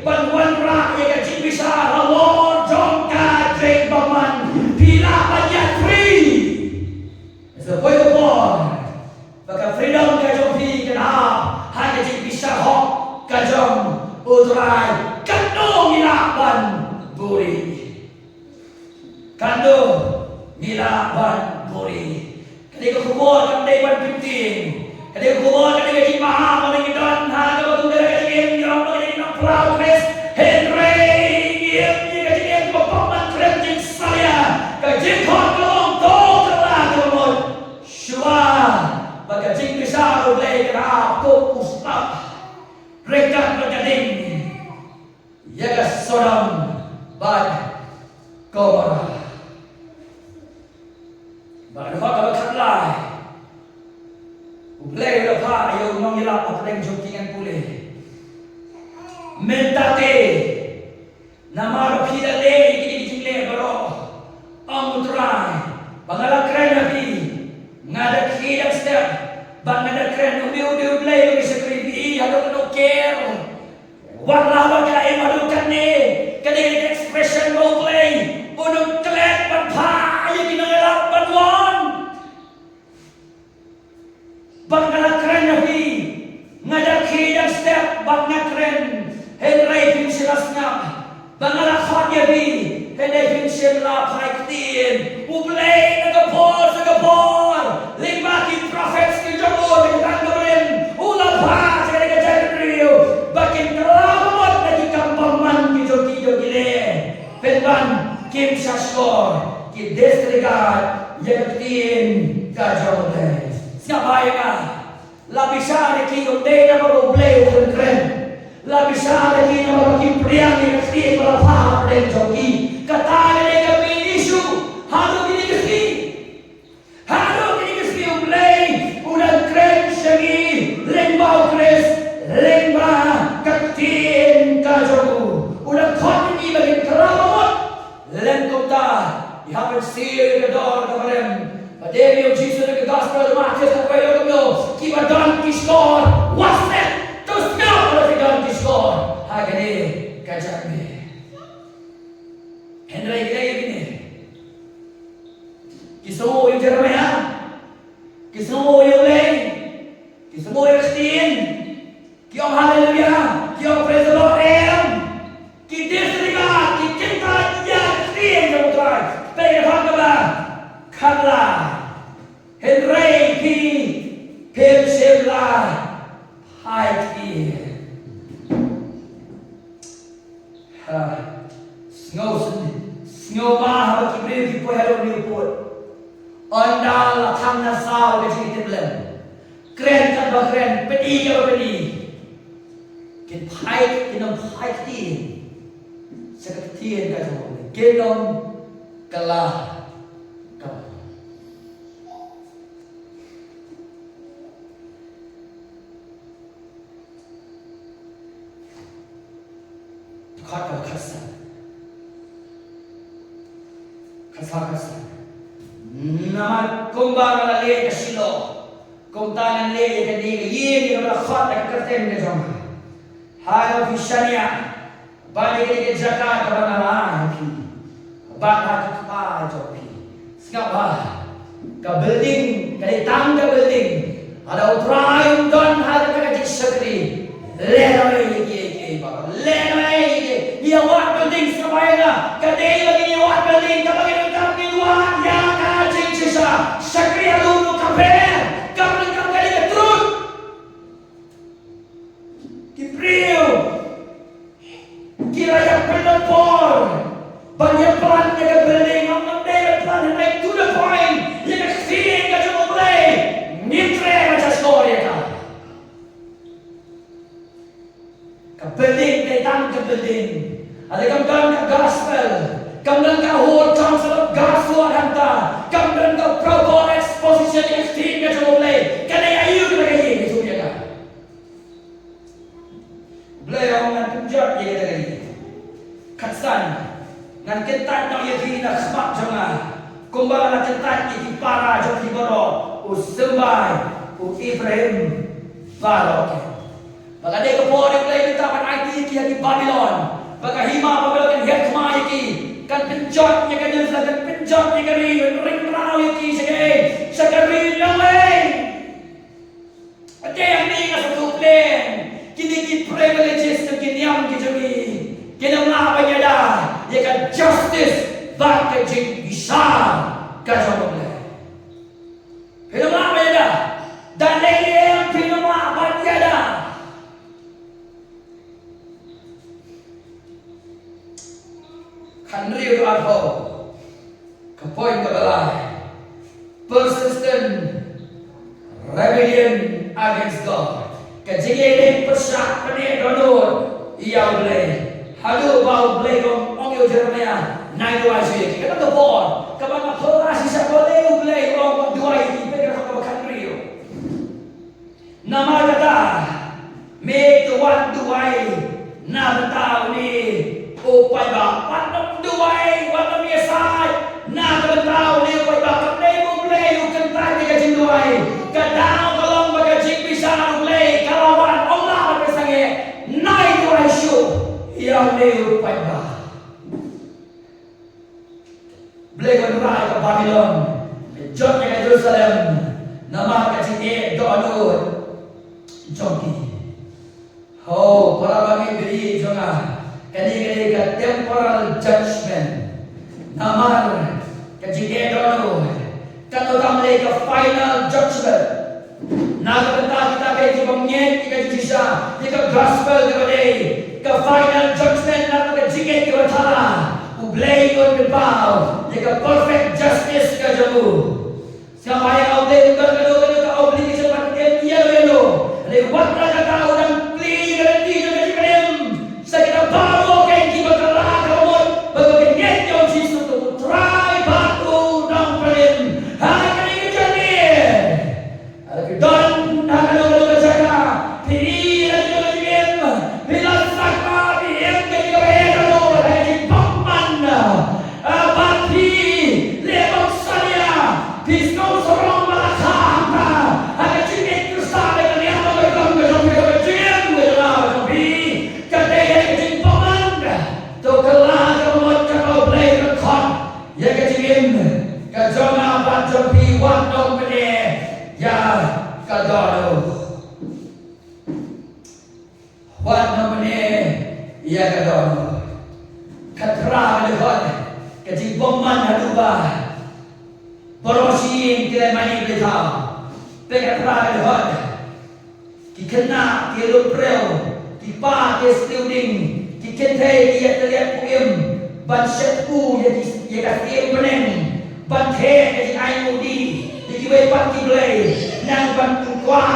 ban wanrah ïa ka jingbishar halor jong ka jingbymman. Phi lah ban ïaid free. Sa poi ka por ba ka freedom ka jong phi kan hap ha ka jingbishar hok ka jong U Trai. Katno ngi lah ban buhrieh. Katno ngi lah ban buhrieh. Ka dei ka khubor kam dei ban pyntieng. Ka dei ka khubor, ka dei ka jingmaham ba ngi don ha kaba kum ka jingim, ngi ong ba ngi dei ki nongphla Khrist. Hynrei ngi im ïa ka jingim kaba bymman khlem jingsalia. Ka jingkhot ka long, to kylla ka mut. Shuwa ba ka jingbishar U Blei kan hap, ko u slap ryngkat bad ka ding ïa ka Sodom bad Gomorrah. Bad ka dkhot kaba khatlai, U Blei u la phah ïa u nongïalap hapdeng jong ki, ngan pule. Mynta te, namar ba phi la leh ïa kine ki jingleh baroh, ong U Trai, ba nga la kren ha phi, nga da khie dang step, bad nga da kren. Une u dei U Blei ba ngi shakri, phi i haduh katno ker. Wat la ba ka im haduh katne, ka dei ka expression ba U Blei un ym klet ban phah ïa ki nongïalap ban wan. Ba nga la kren ïa phi, nga da khie dang step, ba nga kren, hynrei phim shym la sngap. Ba nga la khot ïa phi, hynrei phim shym la phai ktien. U Blei na ka por sha ka por, lyngba ki prophet ki jong u, ki tang ka barim, u la phah sha ka jaitbynriew ba kin kylla ka mut na ki kam bymman ki jong ki, jong ki leh. Pynban kim sngap shuh, ki disregard ïa ka ktien ka jong U Blei. Sngap bha ïa nga. La bishar ïa ki, ym dei namar U Blei u kren kren. La bishar ïa ki namar ba ki pdiang ïa ka ktien ba la phah hapdeng jong ki. Kata ka dei ka main issue haduh kine ki sngi. Haduh kine ki sngi U Blei u dang kren sha ngi lyngba U Khrist, lyngba Haleluia. Ki ong praise the Lord em. Ki disregard, ki kyntait ïa ka ktien jong U Trai. Peit ïa ka dkhot kaba khatlai. Hynrei phi phim shym la phai ktien. Ha, sngew sngewbha haba ki briew ki poi haduh une u pud. Ynda la thang na saw ka jingïatiplem. Kren katba kren, pyni katba pyni. Kin phai, kin ym phai ktien. Sa ka ktien ka jong U Blei. Kin ym kylla ka. Dkhot kaba khatsan. Khatsan, khatsan. Namar kumba nga la leh ïa ka Shiloh, kumta ngan leh ïa kane ka ïing ïa kaba la khot da ka kyrteng ka jong nga. Ha kaba phi shaniah bad ïa kane ka jaka kaba nga la ai ha phi bad ha ki kpa jong phi. Sngap bha, ka building ka dei tang ka building. Lada U Trai um don ha kata ka jingshakri, leh noh ïa kiei kiei baroh, leh noh ïa kiei. Ngi ïa wad building, sngap bha ïa nga, ka dei ba ngi ïa wad building, kaba ngi donkam ngi wad ïa ka jingshisha. Shakri ha lum ka pher, kaba donkam ka dei ka truth. Ki briew ki la ïa pynlong por ban ïa plan ïa ka building, ym dei ban plan hynrei to the point ïa ka ktien ka jong U Blei. Ngim treh ban sngewthuh ïa ka. Ka building dei tang ka building. Lada kam don ka gospel, kam don ka whole counsel of God's word hangta, kam don ka proper exposition ïa ka ktien ka jong U Blei, ka dei aïu kata ka ïing, ïathuh ïa nga. Blei ong ngan pynjot ïa kata ka ïing. Khatsan, ngan kyntait noh ïa phi na khmat jong nga, kumba nga la kyntait ïa ki para jong phi baroh, u symbai, u Ibrahim baroh. Ba ka dei ka por ïa U Blei mynta ban aiti ïa ki ha ki Babilon, ba ka hima Babilon kan hiar thma ïa ki, kan pynjot ïa ka Jerusalem, kan pynjot ïa ka ri, kan ring mraw ïa ki sha ka, sha ka ri nongwei. Ade hangne nga sa thok lem, kine ki privileges jong ki niam ki jong ngi, kin ym lah ban ïada ïa ka justice bad ka jingbishar ka jong U Blei. Phin ym lah ban ïada. Da lei lei phin ym lah ban ïada. Khathynriew arphew. Ka point kaba lai. Persistent rebellion against God. Ka jingïaleh pyrshah, pyneh dohnud ïa U Blei. Haduh ba U Blei u ong ïa u Jeremaïah, nai duwai shuh ïa ki. Kata ka por kaba nga phylla shisha, balei U Blei u ong duwai ïa ki, peit ka dkhot kaba khathynriew. Namar kata, me to wat duwai na bynta une u paidbah. Wat nym duwai, wat nym ïasaid na ka bynta une u paidbah. Kam dei ba U Blei u kyntait ïa ka jingduwai. Ka daw ka long ba ka jingbishar U Blei ka la wan, ym lah ban pynsangeh. Nai duwai shuh ïa une u paidbah. Blei, wanrah ïa ka Babilon, jot ïa ka Jerusalem namar ka jingeh dohnud jong ki. Ho para bangeit baieit jong nga, kane ka dei ka temporal judgment. Namar ka jingeh dohnud, kan ym tam lei ka final judgment. Na ka bynta kita kiba ngeit ïa ka jingshisha, ïa ka gospel kaba dei, ka final judgment, na ka jingngeit kaba thala, U Blei un pynpaw ïa ka perfect justice ka jong u. Sngap bha ïa nga, U Blei un don kano kano ka obligation ban im ïa u ïa u. Hynrei wat la katta, u dang plie ïa ka lynti jong ka jingpynim. Sa kita baroh kein kiba kylla ka bamut bad ba ngeit ïa U Jisu kum U Trai bad U Nongpynim. Ha kane ka jingim, lada phi don ha kano kano ka jaka, phi ïohi ïa kano kano ka jingim, phi la sngewthuh ba phi im ka jingim kaba heh, ka long ka jingbymman. Ah, bad phi leh bymsalia, phi sngew sarong ba la kha hangta ha ka jingngeit Khristan, ka liang ba ka don ka jong Wat nang mane ïa ka dohnud. Khatphra ka dkhot, ka jingbymman haduh ba baroh shi ïing ki leh mane blei thaw. Peit khatphra ka dkhot. Ki khynnah ki lum briew, ki kpa ki sniew ding, ki kynthei ki ïa tylliat buh im ban sheptieng ïa ki, ïa ka ktien bneng, ban theh ïa ki ainguh dih ïa kiwei pat ki blei, nang ban pynkwah,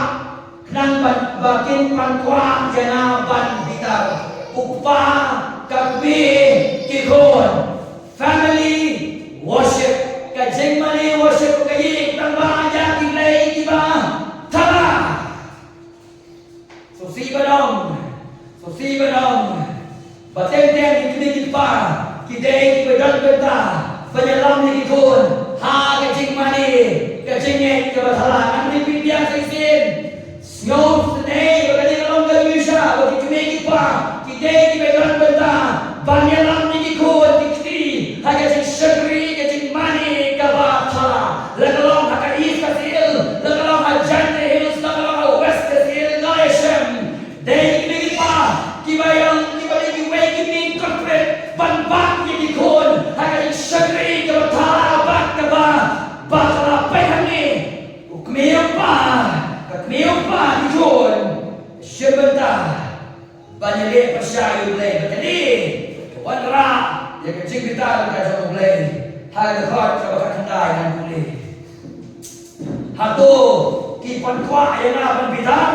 nang ban ba kin pynkwah ïa nga ban bitar. U kpa, ka kmie, ki khun. Family worship. Ka jingmane worship ka ïeng tang ba ïa ki blei kiba thala. Sngewsih ban ong, sngewsih ban ong ba teng teng ki kmie ki kpa ki dei kiba don bynta ban ïalam ïa ki khun ha ka jingmane, ka jingngeit kaba thala. Ngan repeat biang sa shisien. Sngewsynei ba kane ka long ka jingshisha ba ki kmie ki kpa ki dei kiba don bynta ban ïalam ïa ki khun ki kti ha ka jingshakri, ka jingmane kaba thala. La ka long ha ka East Khasi Hills, la ka long ha Jaintia Hills, la ka long ha West Khasi Hills, nga ïashem. Dei ki kmie ki kpa kiba ïalam, kiba dei kiwei ki main culprit ban bat ïa ki khun ha ka jingshakri kaba thala bad kaba, ba thala. Peit hangne. U kmie u kpa, ka kmie u kpa ki khun, shim bynta ban ïaleh pyrshah ïa U Blei, bad kane ka wanrah ïa ka jingbitar ka jong U Blei. Ha ka dkhot kaba khatkhyndai ngan pule. Hato ki pynkwah ïa nga ban bitar?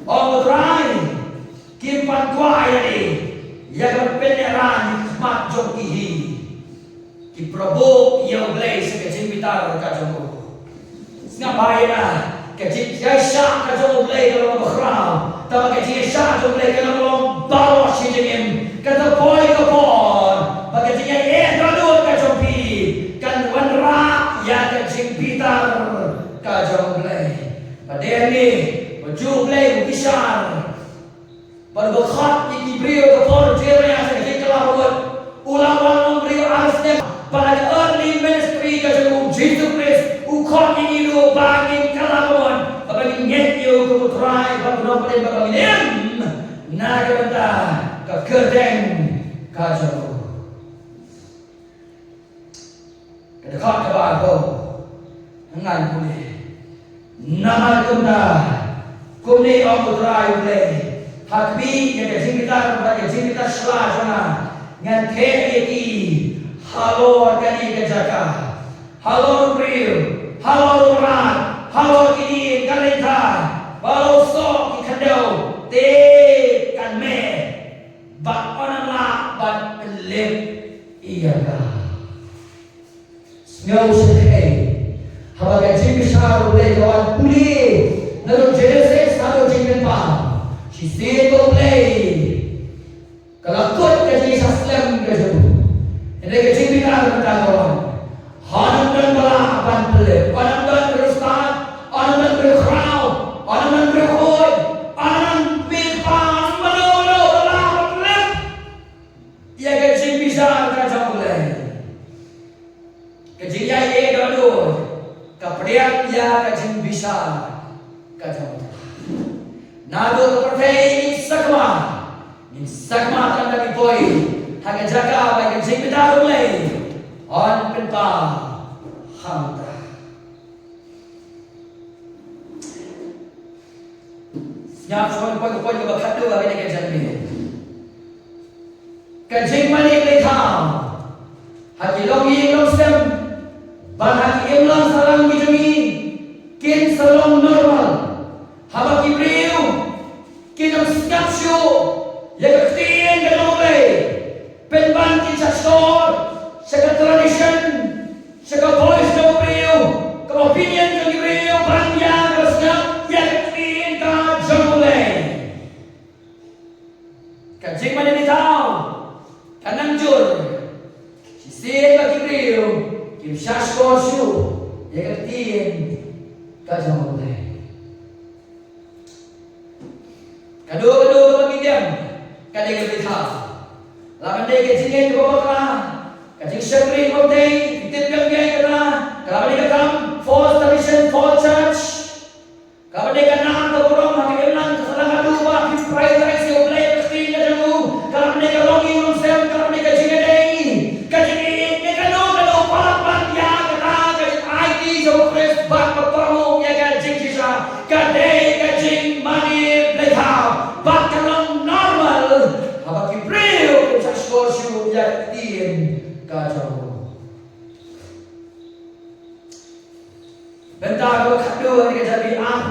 Ong U Trai, kim pynkwah ïa lade, ïa ka ban pynïaid ïa ka khmat jong ki hi. Ki para bok ïa U Blei sha ka jingbitar ka jong u. Sngap bha ïa nga, ka jingïaishah ka jong U Blei ka long kaba khraw. Tangba ka jingïaishah jong U Blei ka long baroh shi jingim. Kata poi ka por ba ka jingïaid dohnud ka jong phi kan wanrah ïa ka jingbitar ka jong U Blei. Bad dei hangne ba U Blei u bishar. Bad u ba khot ïa ki briew ha ka por Jeremaïah sha ka jingkylla ka mut. U la wan long briew ar snem. Bad ha ka early ministry ka jong u Jisu Khrist u khot ïa ngi ruh ba ngin kylla ka mut, ba ngin ngeit ïa u kum u Trai bad u Nongpynim, ba ngin im na ka bynta ka kyrteng ka jong u. Ka dkhot kaba arphew. Ngan pule. Namar kumta, kumne ong U Trai U Blei, ha khmih ïa ka jingbitar bad ka jingbitar sla jong nga, ngan theh ïa ki halor kane ka jaka, halor u briew, halor u mrad, halor kine ka lyngkha, halor u soh ki khyndew, te kan meh, bad ym lah ban pynlip ïa ka. Sngewsih, haba ka jingbishar U Blei ka wan pule naduh Genesis haduh Jingpynpaw, shisien ba U Blei ka la kut ka jingshah slem ka jong u. Hynrei ka jingbitar mynta ka wan. Ym don ba lah ban pynlip, ym don briew stad, ym don briew khraw, ym don briew khuid, ym don briew kpa, ym don mano mano ba lah ban pynlip ïa ka jingbishar ka jong U Blei. Ka jingïaid dohnud ka pdiang ïa ka jingbishar ka jong U Trai. Naduh ka pyrthei ngin sakma, ngin sakma tang da ki poi ha ka jaka ba ka jingbitar U Blei yn pynpaw hangta. Sngap shuwa poi ka poi kaba khatduh ha kane ka jingmane. Ka jingmane blei thaw ha ki longïing longsem bad ha ki imlang sahlang ki jong ngi kin sa long normal haba ki briew kin ym sngap shuh ïa ka ktien ka jong U Blei. Pynban kin shah shkor sha ka tradition, sha ka voice jong u briew, ka opinion jong u briew, ban ïa ka sngap ïa ka ktien ka jong U Blei. Ka jingmane blei thaw ka nang jur shisien ba ki briew kim shah shkor shuh ïa ka ktien ka jong U Blei. Kano kano kaba ngi dem ka dei ka blei thaw. La ban dei ka jingngeit kaba bakla, ka jingshakri kaba bteng, ki tip biang biang kata, ka la ban dei ka kam, false tradition, false church. Ka la ban dei ka nam ka burom ha ka imlang ka sahlang haduh ba phi prioritize ïa U Blei.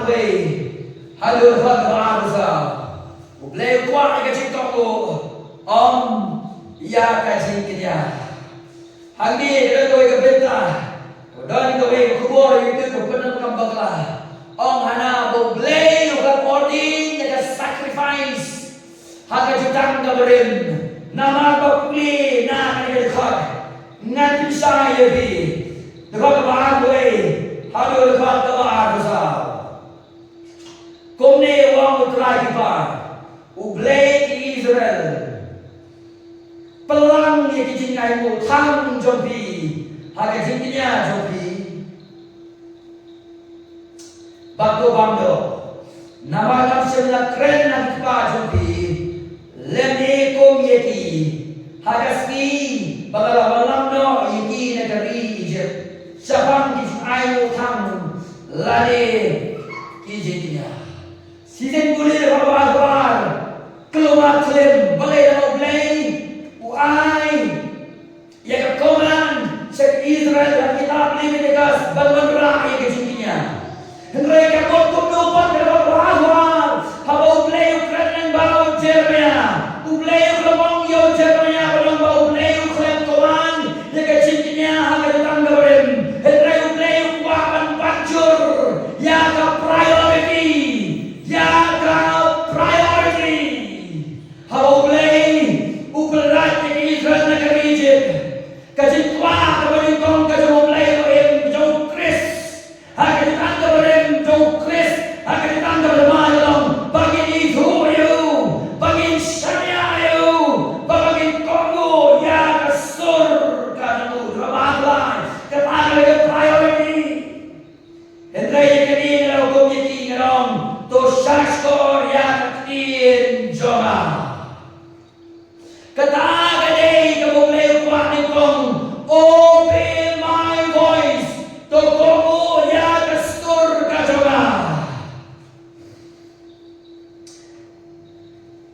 Haduh dkhot kaba arphew saw. U Blei u kwah ïa ka jingkohnguh, ym ïa ka jingkñia. Hangne ka don kawei ka bynta, ka don kawei ka khubor ïa kito kiba pyndonkam bakla. Ong hana ba U Blei u la ordain ïa ka sacrifice ha ka jutang kaba rim. Namar ba pule na kane ka dkhot, ngan pynshai ïa phi. Dkhot kaba arphew wei haduh dkhot kaba arphew saw. Kumne u ong U Trai ki para, U Blei ki Israel, pynlang ïa ki jingainguh thang jong phi ha ka jingkñia jong phi. Bad to bam doh, namar ngam shym la kren na ki kpa jong phi lymne kum ïa ki ha ka sngi ba nga la wallam noh ïa ki na ka ri Ijipt shaphang ki jingainguh thang lane ki jingkñia. Shisien pule da kaba ar, khlem, balei lada U Blei u ai ïa ka command sha ki Israel ha ka kitab Leviticus ban wanrah ïa ka jingkñia. Hynrei ka mut kumno pat da kaba ar, haba U Blei u kren lyngba u Jeremiah, U Blei u khlem ong ïa u Jeremiah ba long ba U Blei u khlem command ïa ka jingkñia ha ka jutang kaba rim. Hynrei U Blei u kwah ban ban jur ïa ka priority, ïa ka priority. Haba U Blei u pynlait ïa ki Israel na ka ri Ijipt, ka jingkwah kaba nyngkong ka jong U Blei, ka jong U Khrist ha ka jutang kaba rim, jong U Khrist ha ka jutang kaba thymmai ka long ba ngin ithuh ïa u, ba ngin shaniah ïa u, ba ngin kohnguh ïa ka sur ka jong u. Kaba ar, kata ka dei ka priority. Hynrei ïa kane nga la hukum ïa ki, nga ong, to shahshkor ïa ka ktien jong nga. Kata ka dei kaba U Blei u kwah nyngkong, obey my voice, to kohnguh ïa ka sur ka jong nga.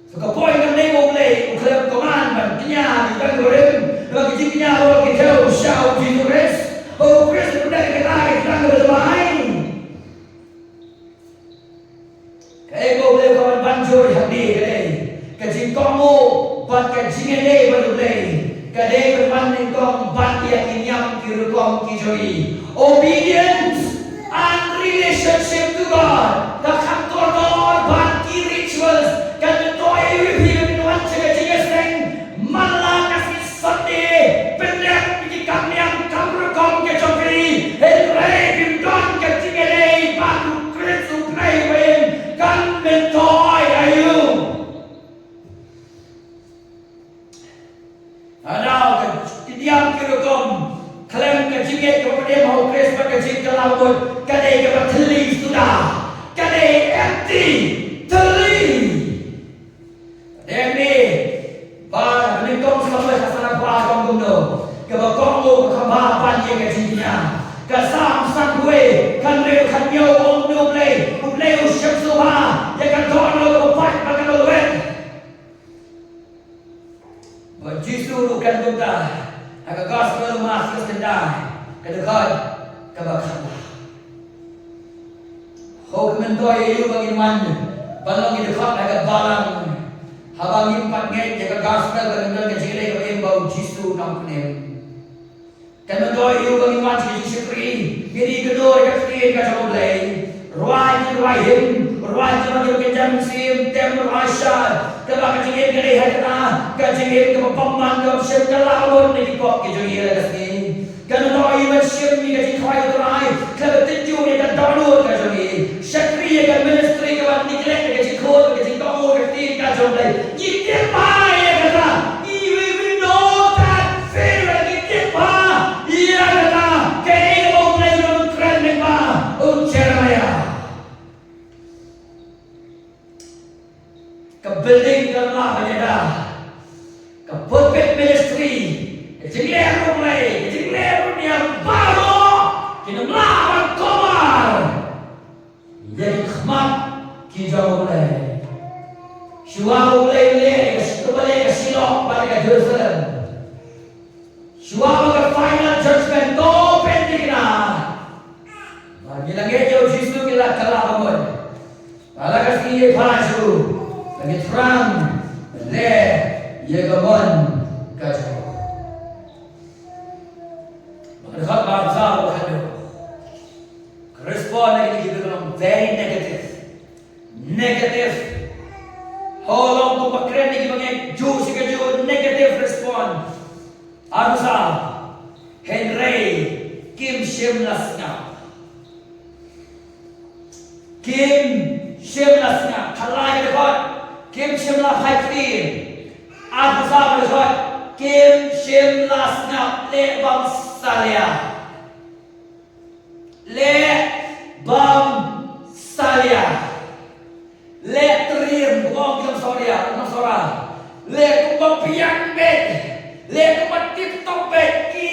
So ka point kam dei ba U Blei u khlem command ban kñia ha ki jutang kiba rim, namar ki jingkñia baroh ki thew sha U Jisu Khrist. Ba U Khrist u pyndep ïa kata ha ki jutang kiba thymmai. Kaei ba U Blei u kwah ban ban jur hangne ka dei ka jingkohnguh bad ka jingïadei bad U Blei. Ka dei ban ban nyngkong ban ïa ki niam ki rukom ki jong ngi. Obedience and relationship to God. Ka kham kordor bad ki rituals. Kan myntoi ïa phi ban wan sha ka jingïaseng man la ka sngi Sunday, pyndep ïa ki kam niam kam rukom ki jong phi. Hynrei phim don ka jingïadei bad U Khrist U Blei, kan myntoi ïa u. Haba ki niam ki rukom khlem ka jingngeit kaba pdiang ha U Khrist bad ka jingkylla mut, ka dei kaba thylli suda, ka dei empty, thylli. Dei ne ba nyngkong Samuel ka san arphew ar ka ong kumno, kaba kohnguh ka kham bha ban ïa ka jingkñia. Ka Salm sanphew wei, khathynriew khathynñiew ong kumno U Blei, U Blei u sngewsih bha ïa ka dohnud kaba pait bad kaba lwet. Ba U Jisu ruh u kren kumta ha ka Gospel u Mathaios khyndai, ka dkhot kaba khatphra. Ho, ka myntoi ïa u ba ngin wan ban long ki dkhot ha ka balang. Haba ngim pat ngeit ïa ka Gospel, ka myntoi ka jingïadei kaba im ba U Jisu u nongpynim. Ka myntoi ïa u ba ngin wan sha ka jingshakri, ngin ïakynduh ïa ka ktien ka jong U Blei. Rwai, ngin rwai hymn, rwai ki jingkynjah mynsiem, tem, rwai shad. Kaba ka jingim ka dei ha kata ka jingim kaba bymman, kaba shim kylla mut na ki pop ki jong ngi ïa la ka sngi. Ka myntoi ïa u ban shim ïa ka jingkhawai U Trai, khlem da tynjuh ïa ka dohnud ka jong ngi. Shakri ïa ka ministry kaba neglect ïa ka jingkhot, ka jingkohnguh ka ktien ka jong U Blei. Ngi tip bha ïa kata. Ngi, we, we know that very well. Ngi tip bha ïa kata. Kaei kaba U Blei u kren lyngba u Jeremiah. Ka building kan lah ban ïada. Ka pulpit ministry, ka jingleh ruh Blei, ka jingleh ruh niam, baroh kin ym lah ban kawar ïa ki khmat ki jong U Blei. Shuwa U Blei u leh ïa ka Shilo bad ïa ka Jerusalem, shuwa ba ka final judgment to pynthikna, ba ngi la ngeit ïa U Jisu ngi la kylla ka mut. Tang leh ïa ka mon ka jong u. Ba ka dkhot ba arphew saw ba ka dkhot. Ka respond na kine ki briew ka long very negative. Negative. Ho long kumba kren ïa kiba ngeit, ju shi ka ju, negative response. Arphew saw. Hynrei kim shym la sngap. Kim shym la sngap. Khlaiñ dkhot. Kim shym la phai ktien. Arphew saw dkhot. Kim shym la sngap. Leh bym salia. Leh bym salia. Leh triem, kumba ong ki nongshong ria, nongshong ria. Leh kumba biang beit. Leh kumba tip top beit. Ki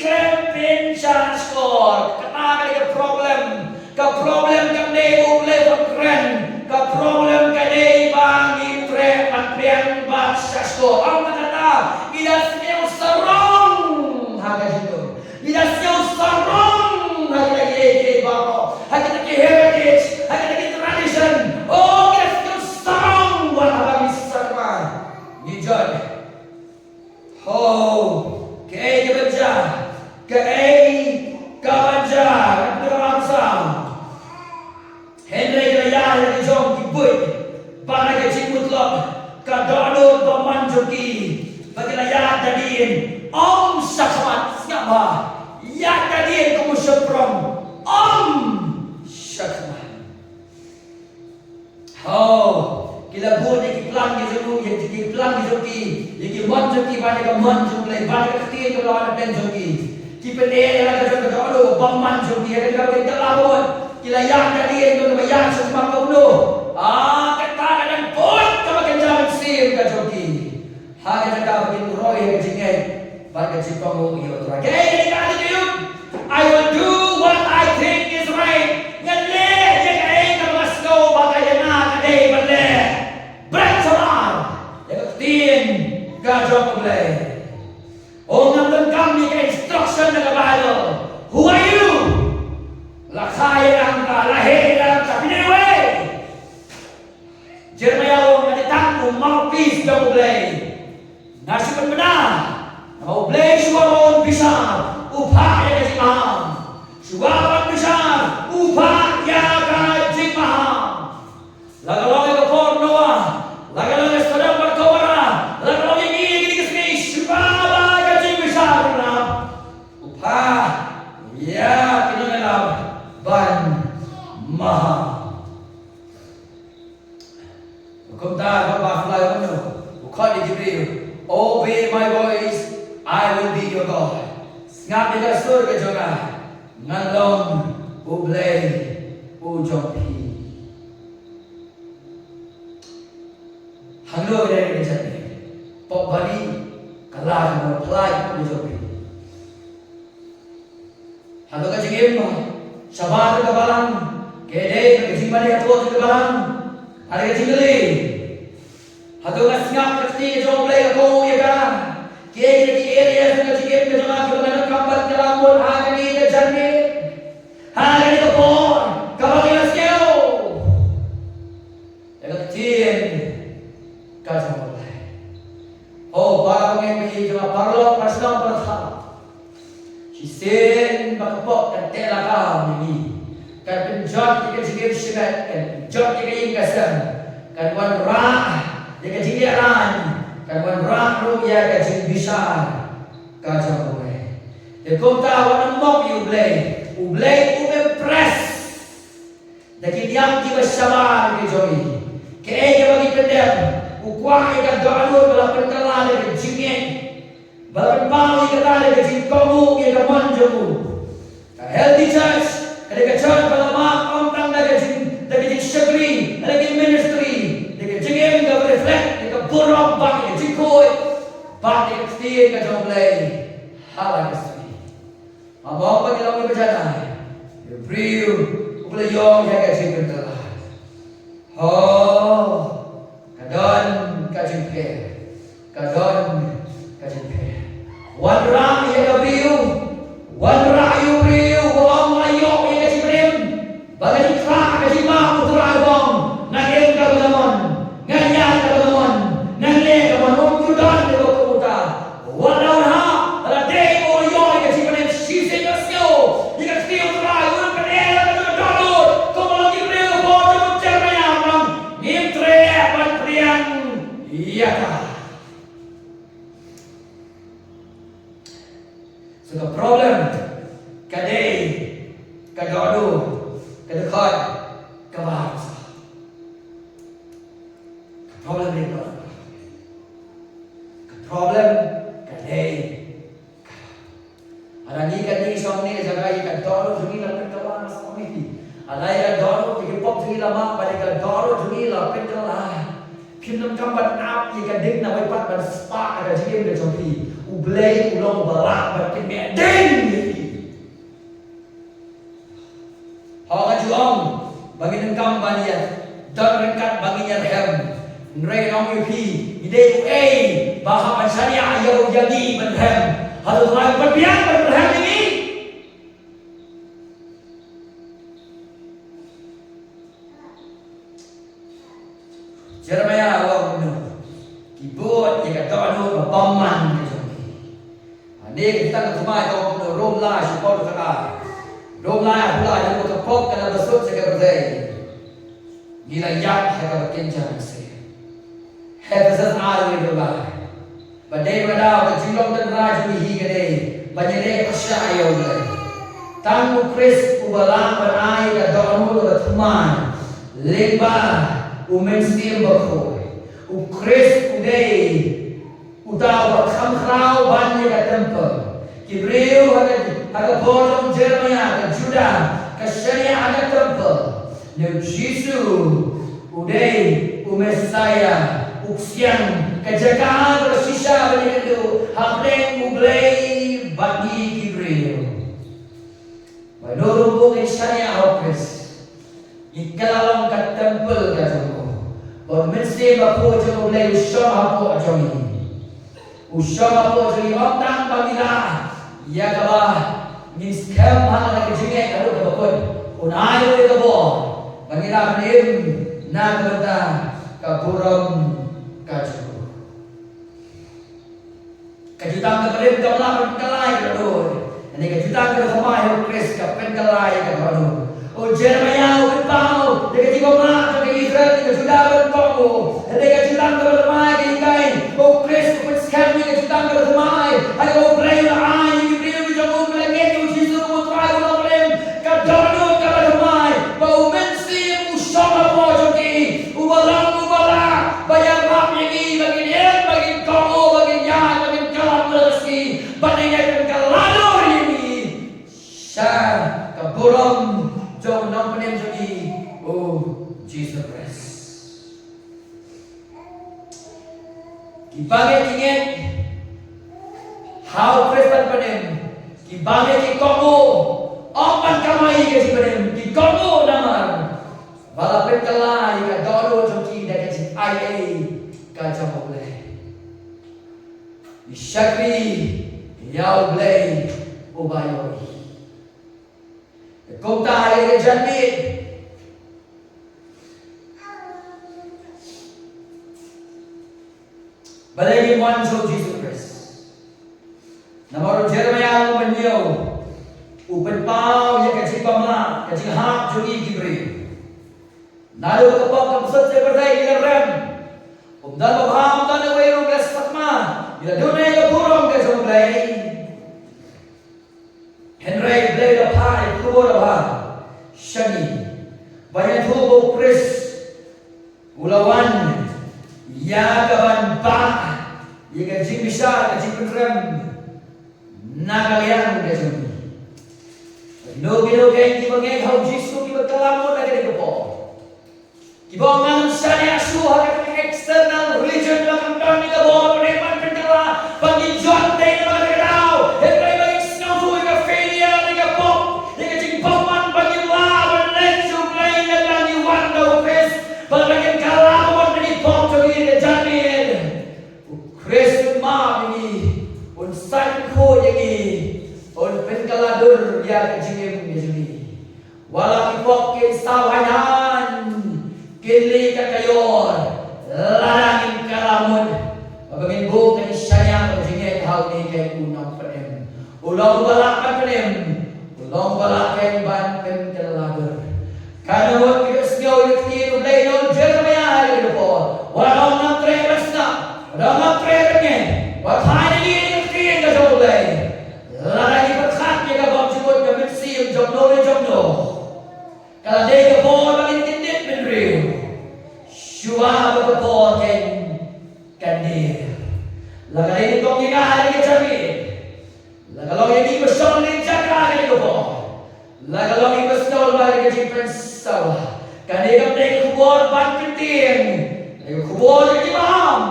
khlem pynshah shkor. Kata ka dei ka problem. Ka problem kam dei U Blei u kren. Ka problem ka dei ba ngi treh ban pdiang bad shah shkor. Ym tang kata, ngi da sngew sarong ha ka jingim. Ngi da sngew sarong ha kita kiei kiei baroh, ha kita ki heritage, ha kita ki tradition. Oh, ngi da sngew sarong wat haba ngi sakma. Ngi jot. Ho, kaei kaban jia, kaei kaban jia, ka pynrem sa. Hynrei ki la ïaid ha ka jong ki buit bad ha ka jingmutlop, ka dohnud bymman jong ki, bad ki la ïaid da dien ym shakhmat. Sngap bha, ïaid da dien kum u shynrang, ym shakhmat. Ho, ki la bud ïa ki plan ki jong u, ïa ki plan ki jong ki, ïa ki mon jong ki, bad ïa ka mon jong U Blei, bad ïa ka ktien kaba la wan na pdeng jong ki. Ki pyneh ïa la ka jong ka dohnud bymman jong ki, ïa ka jong ka kylla bud. Ki la ïaid da dien, ïa kaba ïaid shakhmat kumno. Ah, kata ka dang bud kaba kynja mynsiem ka jong ki. Ha ka jaka ba kin roi ha ka jingngeit bad ka jingkohnguh ïa U Trai. Kaei kane ka attitude? I will do what I think is right. Ngan leh ïa kaei kaba nga sngew ba ka ïa nga ka dei ban leh. Bret shamar ïa ka ktien ka jong U Blei. O, ngam donkam ïa ka instruction na ka Bible. Who are you? La kha ïa nga, la heh ïa nga, phi dei uei? Jeremiah u ong, nga dei tang u mouthpiece jong U Blei. Nga shu pynbna. Namar U Blei shuwa ba un bishar, u phah ïa ka jingmaham. Shuwa ba un bishar, u phah ïa ka jingmaham. La ka long ïa ka por Noah, la ka long ïa Sodom bad Gomorrah, la ka long ïa ngi ïa kine ki sngi, shuwa ba ka jingbishar u nang, u phah ïa ki nongïalam ban maham. Kumta ka ba phlai mano, u khot ïa ki briew, "Obey my voice, I will be your God." Sngap ïa ka sur ka jong nga, ngan long U Blei u jong phi. Hangno ka dei ka jingeh? Pop bani, ka la ka ba phlai ka jong phi. Hato ka jingim shabar ka balang, ka dei ka jingmane hato ka balang, ha ka jingkylli. Hato nga sngap ka kti ka jong U Blei, ka kohnguh ïa ka. Kiei ki area ka jingim ka jong nga kiba nga donkam ban kylla mut ha kane ka janmiet, ha kane ka por, kaba nga ïohsngew ïa ka ktien ka jong U Blei. O para bangeit ba ïeit jong nga, paralok, para shnong, para thaw. Shisien ba ka pop kan teh lakam ïa ngi, kan pynjot ïa ka jingim shimet, kan pynjot ïa ka ïing ka sem, kan wanrah ïa ka jingïalang, kan wanrah ruh ïa ka jingbishar ka jong U Blei. Te kumta wat nym mok ïa U Blei, U Blei um impress da ki niam kiba shabar ki jong ngi. Kaei kaba ngi pyndep, u kwah ïa ka dohnud ba la pynkylla da ka jingngeit, ba la pynpaw ïa kata da ka jingkohnguh ïa ka mon jong u. Ka healthy church ka dei ka church ba la map ym tang da ka jing, da ka jingshakri, da ka ministry, da ka jingim kaba reflect ïa ka burom bad ïa ka jingkhuid bad ïa ka ktien ka jong U Blei ha la ka sngi. Nga mong ba ngi long kiba janai, ki briew uba la ïoh ïa ka jingpynkylla. Ho, ka don ka jingpher, ka don ka jingpher. Wanrah ïa ka briew, wanrah ïa u briew uba ong, nga la ïoh ïa ka jingpher. Ba ka jingkhlaiñ ka jingmap, U Trai u ong, nga im kaba nga mon, nga ïaid kaba nga mon. Ïa ka. So ka problem ka dei ka dohnud, ka dkhot, ka ba. Ka problem dei ka, ka problem ka dei ka. Haba ngi, ka ngi shong ne jaka, ïa ka dohnud jong ngi la pynkylla, nga sngewthuh. Haba ïa ka dohnud jong ki pop jong ngi la map, bad ïa ka dohnud jong ngi la pynkylla, phim donkam ban ap ïa ka ding na wei pat ban spah ha ka jingim ka jong phi. U Blei u long uba lah ban kynmaw ding ïa phi. Haba nga ju ong ba ngin donkam ban ïa don ryngkat ba ngin ïa rhem, hynrei nga ong ïa phi, ngi dei uei ba hap ban shaniah ïa u, ïa ngi ban rhem? Hato u Trai u pynbiang ban rhem ïa ngi? Jeremiah u ong kumno? Ki bud ïa ka dohnud ba bymman ka jong ki. Hangne ka Jutang ka Thymmai ka ong kumno? Rom lai, shiphew khatar. Rom lai, haba la ïoh ba ka pop ka la basut sha ka pyrthei, ngi la ïap ha kaba kynja mynsiem. Ephesus ar, wei, Rom lai. Bad dei ba ka daw ka jinglong tynrai jong ngi hi ka dei ban ïaleh pyrshah ïa U Blei. Tang U Khrist uba lah ban ai ka dohnud kaba thymmai lyngba U Mynsiem Bakhuid. U Khrist u dei uta uba kham khraw ban ïa ka templ. Ki briew ha ka, ha ka por jong u Jeremiah, ka Judah, ka shaniah ha ka templ. Hynrei U Jisu u dei u Messiah, u ksiang, ka jaka kaba shisha ban ïakynduh hapdeng U Blei bad ngi ki briew. Ba ngi ruh ngin shaniah ha U Khrist, ngi kylla long ka templ ka jong u. Ba U Mynsiem Bakhuid jong U Blei u shong hapoh jong ngi. U shong hapoh jong ngi, ym tang ba ngi lah ïa kaba ngin skhem ha ka jingngeit haduh kaba kut, un ai ruh ïa ka bor ba ngin lah ban im na ka bynta ka burom ka jong u. Ka Jutang ka Barim kam lah ban pynkylla ïa ka dohnud. Hynrei ka Jutang ka Bathymmai ha U Khrist ka pynkylla ïa ka dohnud. U Jeremiah u pynpaw ïa ka jingbymlah jong ka Israel, ka Judah ban kohnguh. Hynrei ka Jutang ka Bathymmai ka hikai ba U Khrist u pynskhem ïa ka Jutang ka Bathymmai. Haba U Blei u la ai ïa ki briew ki jong u ba la ngeit ïa U Jisu kum U Trai bad U Nongpynim, ka dohnud ka bathymmai ba U Mynsiem u shong hapoh jong ki, uba long uba lah ban ïarap ïa ngi ba ngin ïeng, ba ngin kohnguh, ba ngin ïaid, ba ngin kylla lynti, ba ngin ïaid ban kylla dur ïa ngi sha ka burom jong U Nongpynim jong ngi, U Jisu Khrist. Kiba ngeit ki ngeit ha U Khrist ban pynim, kiba ngeit ki kohnguh, ym ban kamai ka jingpynim, ki kohnguh namar ba la pynkylla ïa ka dohnud jong ki da ka jingai ei ka jong U Blei. Ngi shakri ïa U Blei uba ïohi. Kumta ha kane ka janmiet, balei ngim wan sha U Jisu Khrist? Namar u Jeremiah u ban ïoh, u pynpaw ïa ka jingbymlah, ka jinghap jong ngi ki briew. Naduh ba ka pop ka basut sha ka pyrthei ngi la rem. Ym don babha, ym don uwei ruh ba la sakma. Ngi la duh ïa ka burom ka jong U Blei. Hynrei U Blei u la phah ïa ka khubor babha sha ngi, ba ïathuh ba U Khrist u la wan ïa ka ban bah ïa ka jingbishar, ka jingpynrem na ka liang ka jong ngi. Kino kino kein kiba ngeit ha U Jisu kiba kylla mut ha kane ka por. Kiba ong ngan shaniah shuh ha ka external religion, ba ngam don ïa ka bor ba ngin pynkylla, ba ngin jot dei na ka daw, hynrei ba ngin sngewthuh ïa ka failure, ïa ka pop, ïa ka jingbymman, ba ngin lah ban leit sha U Blei ïa kaba ngi wan da U Khrist, ba ngin kylla ban wan da ki pop jong ngi ha ka janmiet. U Khrist un map ïa ngi, un saiñ khuid ïa ngi, un pynkylla dur ïa ka jingim ka jong ngi. Wat la ki pop kin saw haiñ haiñ, kin leh kat ka ïor, lada ngin kylla mut, ba ngin buh ka jingshaniah bad ka jingngeit ha une u Nongpynim. U long uba lah ban pynim, u long uba lah kein ban pynkylla dur. Katno ngut ki dei ba sngew ïa ka ktien U Blei na u Jeremiah ha kane ka por? Wat ong ngam treh ban sngap, La ka dei nyngkong ïa nga ha kane ka jingmut. La ka long ïa ngi ba shong ha kane ka jaka ha kane ka por. La ka long ïa ngi ba sngewbha ha kane ka jingpynsawa. Kane kam dei ka khubor ban pyntieng. Kane ka khubor ka jingmaham.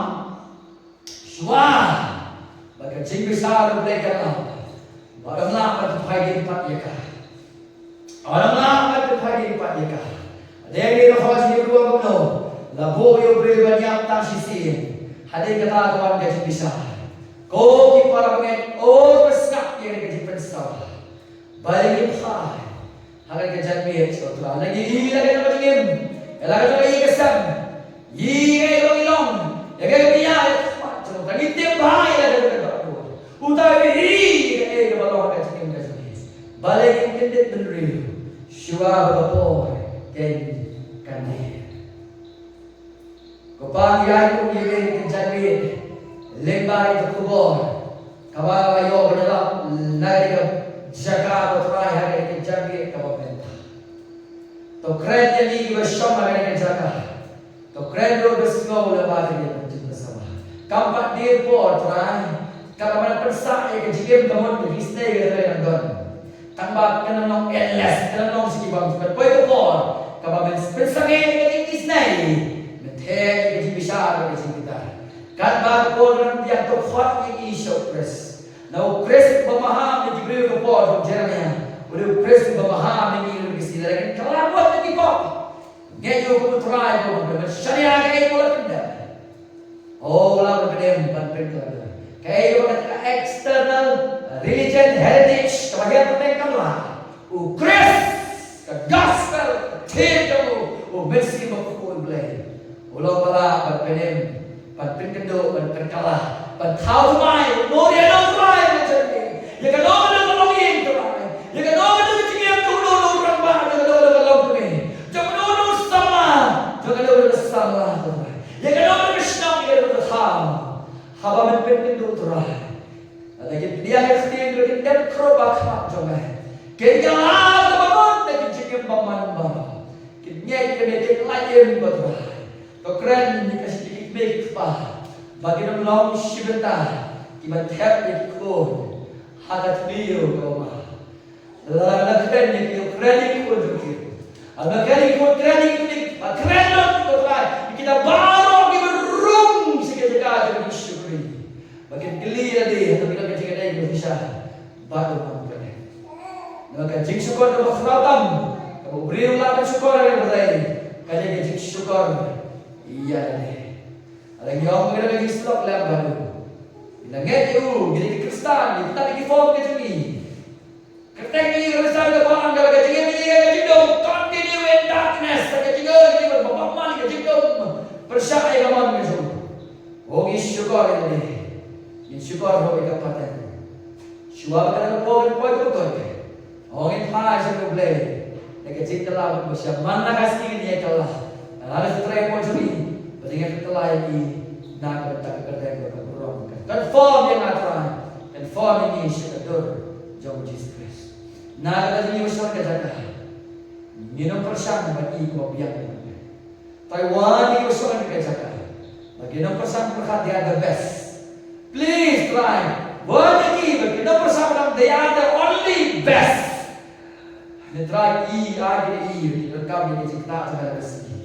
Shuwa ba ka jingbishar U Blei kan ap, wat ym lah ban pynphai dien pat ïa ka. Wat ym lah ban pynphai dien pat ïa ka. Hadien kane ka khubor jingïaroh kumno, la buh ïa u briew ban ïap tang shisien. Hadien kata ka wan ka jingbishar. Ko ki para bangeit, oh ba sngap ïa ka jingpynsawa. Balei ngim phai ha kane ka jingmut sha U Trai? Lada ngi ïohi ïa la ka jong ka jingim, ïa la ka jong ka ïing ka sem, ïa kaei ba ngi long, ïa kaei ba ngi ïa, ïa ka khmat jong U Trai, ngi tip bha ïa la ka jong ka jingim. U Trai u ïohi ïa kaei kaba long ha ka jingim ka jong ngi. Balei ngim kyndit bynriew shuwa ba ka por kan, kan dep? Ko Pa, ngi ai kum ïa kane ka jingmut lyngba ïa ka khubor kaba la ïoh ban ïalap na kane ka jaka, ko Trai, ha kane ka jingmut kaba mynta. To kren ïa ngi kiba shong ha kane ka jaka. To kren ruh da ka sngew lyngba kane ka jingpynsawa. Kam pat dei por, Trai, kaba men pynsah ïa ka jingim ka mut ka jingisynei kaba ngi dang don. Tang ba kan ym long endless, kan ym long sha ki bymjukut. Poi ka por kaba men pynsangeh ïa ka jingisynei, men theh ïa ka jingbishar, ïa ka jingbitar. Katba ka por kan ym biang, to khot ïa ngi sha U Khrist. Na U Khrist uba maham ïa ki briew, ka por jong u Jeremiah, u dei U Khrist uba maham ïa ngi ruh, ka sngi lada ngin kylla bad ïa ki pop. Ngeit ïa u kum U Trai, kum u Trai, ban shaniah ïa kaei kaba la pyndep. Oh, la ban pyndem, ban pynkylla. Kaei kaba kata ka external religion heritage kaba hiar pynkylla. U Khrist, ka gospel, ka ktien jong u, U Mynsiem Bakhuid U Blei, u long uba lah ban pyndem, ban pynkynduh, ban pynkylla, ban thaw thymmai, u ïa u Trai ban jong ngi. Ïa kano kano ka longïing, Trai, ïa kano kano ka jingim jong uno uno u rangbah, ïa kano kano ka longkmie, jong uno uno u samla, jong kano kano ka samla, Trai, ïa kano kano ka shnong, ïa kano kano ka thaw, haba men pynkynduh, Trai, lada kin pdiang ïa ka ktien, lada kin dep khrup ha khmat jong me, kin kylla kaba mut na ki jingim ba man baroh. Kin ngeit ïa me, kin lait ïa me, ko Trai. To kren ïa ka shi, ïa ki kmie ki kpa ba kin ym long shi bynta kiban thep ïa ki khun ha ka thliew kaba ma. La, la kren ïa ki, kren ïa ki khun jong ki. Haba kren ïa ki khun, kren ïa ki khun, ba kren lut, ko Trai, ïa kita baroh kiba rung sha ka jaka jong u Jisu Khrist. Ba kin kylli lade, hato ki don ka jingïadei kaba shisha bad u Nongpynim? Namar ka jingshukor kaba khraw tam kaba u briew u lah ban shukor ïa u Blei, ka dei ka jingshukor ïa lade. Lada ngi ong ba ngi don ka jingsyllok lem bad u, ngi la ngeit ïa u, ngi dei ki Khristan, ngi tang ïa ki form ka jong ngi. Kyrteng ngi ka Khristan ka balang, ka jingim ngi ka jingdum, continue in darkness, ka jingim ngi ba bymman ka jingdum pyrshah ïa ka mon ka jong u. O, ngi shukor ïa lade, ngi shukor ruh ïa ka pateng. Shuwa ba ka dang poi, poi, poi, poi. O, ngin phai sha U Blei da ka jingkylla ba shisha, man la ka sngi ngin ïa kylla. Lada ka Trai poi jong ngi, ba ngin kylla ïa ki na ka bynta ka kyrteng ba ka burom. Conform ïa nga, Trai, conform ïa ngi sha ka dur jong u Jisu Khrist. Na ka bynta jong ngi ba shong ha ka jaka, ngin ym pyrshang ban i kaba biang ïa ngi. Trai, wan ïa ki ba shong ha ka jaka ba kin ym pyrshang pyrkhat they are the best. Please, Trai, wan ïa ki ba kin ym pyrshang pyrkhat they are the only best. Hynrei Trai, i, ai ki, i, i donkam ïa ka jingktah jong me ha ka sngi.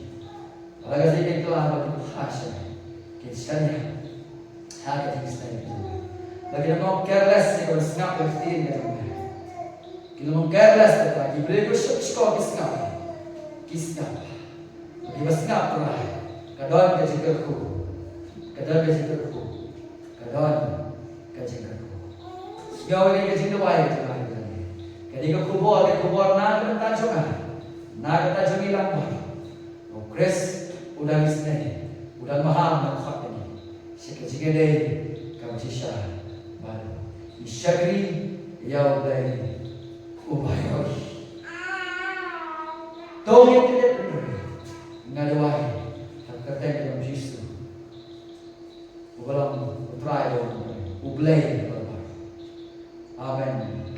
Ha ka sngi kin kylla, ba kin phai sha me, kin shaniah ha ka jingstad jong me. Ba kin ym long careless ïa ka ban sngap ïa ka ktien ka jong me. Kin ym long careless, Trai, ki briew ki shukor ki sngap, ki sngap. Kiba sngap, Trai, ka don ka jingkyrkhu, ka don ka jingkyrkhu, ka don ka jingkyrkhu. Sngap ïa ka jingduwai ka jong nga, ka dei ka khubor, ka khubor na ka bynta jong nga, na ka bynta jong ngi lang baroh. U Khrist u dang isynei, u dang maham, u dang khot ïa ngi sha ka jingïadei kaba shisha baroh. Ngi shakri ïa U Blei uba ïohi. To ngin kyndit bynriew, nga duwai ha ka kyrteng jong u Jisu, uba long U Trai, uba long U Blei uba long. Amen.